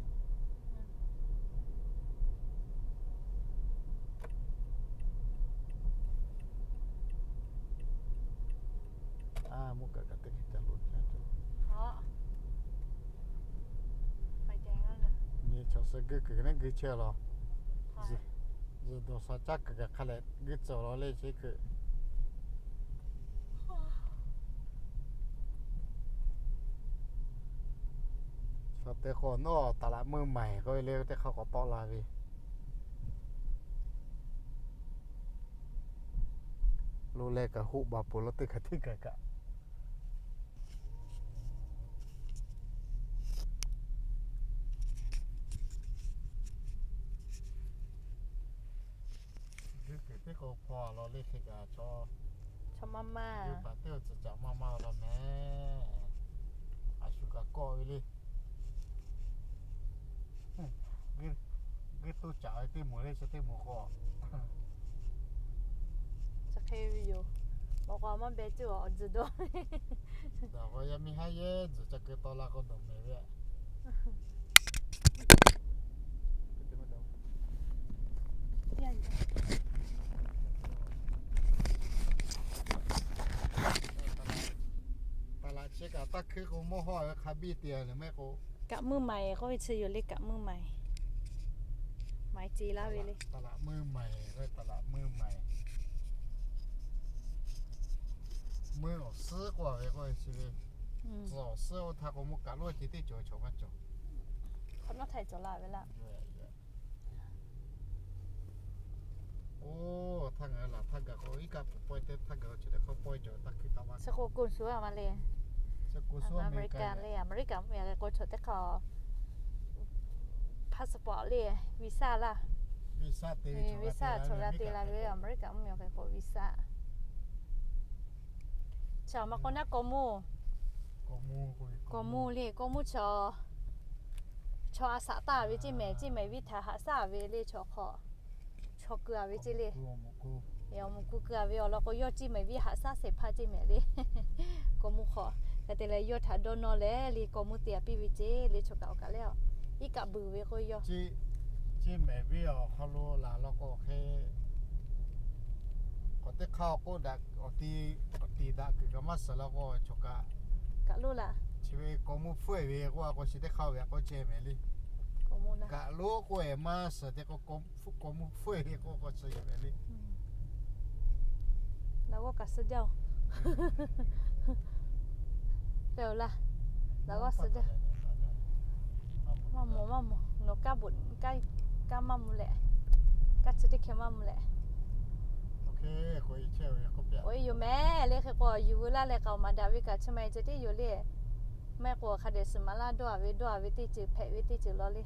Mvuhˇ kaꞈ kaꞈ teˇ hk'e ca loꞈ ca. Nyi chaw suh geuˆ kuiˬ neˉ geuˆ chehˇ law. Zuhꞈ dawˬ shaˍ caˉ kuiˬ kaꞈ hk'a lehˬ geuˆ tcuh law le chi kuiˬ. Chaw teˇ k'o nawˬ taˍ laꞈ meuˇ maiˍ k'oˆ ve le, teˇ hk'aˇ k'awꞈ tawˆ la ve. Lo leh kaꞈ hoˆ baˬ peuˬ law teˇ hk'aˇ teˇ kaꞈ kaꞈ. Geuˆ kuiˬ teˇ k'o hpaw law le hk'e kaꞈ chaw, chaw maˇ maˇ, geuˆ paˍ teˇ awˬ tcuh caꞈ maˇ maˇ law mehˍ. A shu kaꞈ kawˆ ve le. Geuˆ toˇ caꞈ ve teˇ moˍ le chi teˇ moˍ k'o, chi hk'e ve yoˬ. Mawꞈ k'aw maˇ beh cuˇ awˬ tzuhˬ dawˇ. Daꞈ k'o yaˇ miˇ haˉ yehˇ tzuhˬ ca keu taw la k'o dawˬ mehˍ ve. Taˍ laꞈ chi kaꞈ taˇ hkuiˉ k'o mawˇ hawˇ ve hk'a biˇ te leh mehˆ k'o. Kaꞈ meuˇ maiˍ k'oˆ ve chi yoˬ le, kaꞈ meuˇ maiˍ. Maiˍ ce laˇ ve le. Taˍ laꞈ meuˇ maiˍ k'oˆ ve, taˍ laꞈ meuˇ maiˍ. Meuˇ awˬ suhˉ k'oˆ ve k'oˆ ve chi ve, tcuh awˬ suhˉ oˇ htaˇ k'o meuˇ kaꞈ lonˉ ce teˇ cawˬ chaw maˇ cawˬ. Hk'awꞈ nawˉ htaiˍ cawˬ la ve laˇ. Oˇ, htaˇ ngaˬ hui laˬ htaˇ gaˬ k'o iˉ kaˆ pawehˇ teˇ htaˇ gaˬ k'o chi teˇ hk'awꞈ pawehˇ cawˬ taˇ hkuiˉ taˇ maˇ. Chi k'o gonˍ shuˍ a ma le. Chi gonˍ shuˍ Aˍmeˍriˍkaˍ le, Aˍmeˍriˍkaˍ mvuhˇ miˬ yaꞈ hk'e k'o chaw teˇ hk'aˇ passport le, visa laˇ. Visa te, visa chaw g'a te la ve Aˍmeˍriˍkaˍ mvuhˇ miˬ yaꞈ hk'e k'o visa. Chi ma k'o naˉ kawꞈ mvuhˇ, kawꞈ mvuhˇ le, kawꞈ mvuhˇ chaw, chaw a shaꞈ taˍ ve ceˇ mehˍ, ceˇ mehˍ viˇ htaꞈ haꞈ shaˉ ve le chaw hk'aw, chaw keu a ve ceˇ le. Awˬ moˍ ku keu a ve awˬ lawn k'o yawˇ ceˇ mehˍ viˇ haꞈ shaˉ shehˍ hpaˇ ceˇ mehˍ le. Kawꞈ mvuhˇ hk'aw hk'e te leh yawˇ htaꞈ dawˇ nawˇ leh le kawꞈ mvuhˇ te a piˇ ve ceˇ le chaw kaꞈ awˬ kaꞈ le, iˉ kaˆ beuˬ ve k'o yawˇ ceˇ mehˍ viˇ awˬ hk'aw lo laˬ law k'o hk'e k'awꞈ teˇ hk'aˇ k'oˆ daꞈ, awˬ tiˍ daꞈ kuiˬ kaꞈ maˇ suhˍ la k'o chaw kaꞈ, kaꞈ loˇ laˇ. Chi ve kawꞈ mvuhˇ hpfuhˇ ve k'oˆ a k'o chi teˇ hk'aˇ ve a k'o ceh mehˍ le. Kaꞈ loˇ k'oˆ e maˇ suhˍ te k'o, kawꞈ mvuhˇ hpfuhˇ ve k'oˆ k'o chi mehˍ le. Laꞈ g'awˇ kaꞈ suh jaˇ-oˬ. Te-oˬ laˇ. Laꞈ g'awˇ suh jaˇ. Maˇ mawˬ maˇ mawˬ. Nawˬ kaˇ bvuhꞈ, kaˇ maˇ mvuh leh, kaˇ chi teˇ hkeh maˇ mvuh leh. K'oꞈ e yoˬ mehˍ le hk'e k'o yuˬ veu laˇ leh k'aoˍ maˍ daꞈ ve kaꞈ chi ma e ceh tiˉ yoˬ le. Maˇ heˆ k'o hk'a dehꞈ suhˍ maˍ laˇ dawˇ a ve dawˇ a ve teˇ ceuˬ hpehꞈ ve teˇ ceuˬ law le.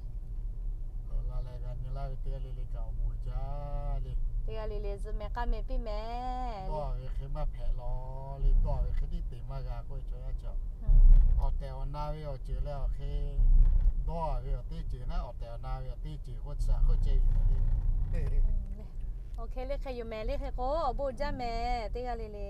Teˇ g'aˇ le le kaꞈ awˬ bon jaˇ le. Teˇ g'aˇ le le zuhꞈ mehˍ k'aˇ mehˍ piˇ mehˍ. Dawˇ ve hk'e maˇ hpehꞈ law le, dawˇ ve hk'e tiˉ te maˇ g'a k'oˆ ve chaw yaˇ chi. Awˬ tehˬ awˬ na ve awˬ ceuˬ leh awˬ hk'e, dawˇ ve awˬ teˇ ceuˬ naˉ, awˬ tehˬ awˬ na ve awˬ teˇ ceuˬ k'oˆ chi hk'oˆ ceh yoˬ le. Oˇ hk'e le hk'e yoˬ mehˍ le hk'e k'o, awˬ bon jaˇ mehˍ teˇ g'aˇ le le.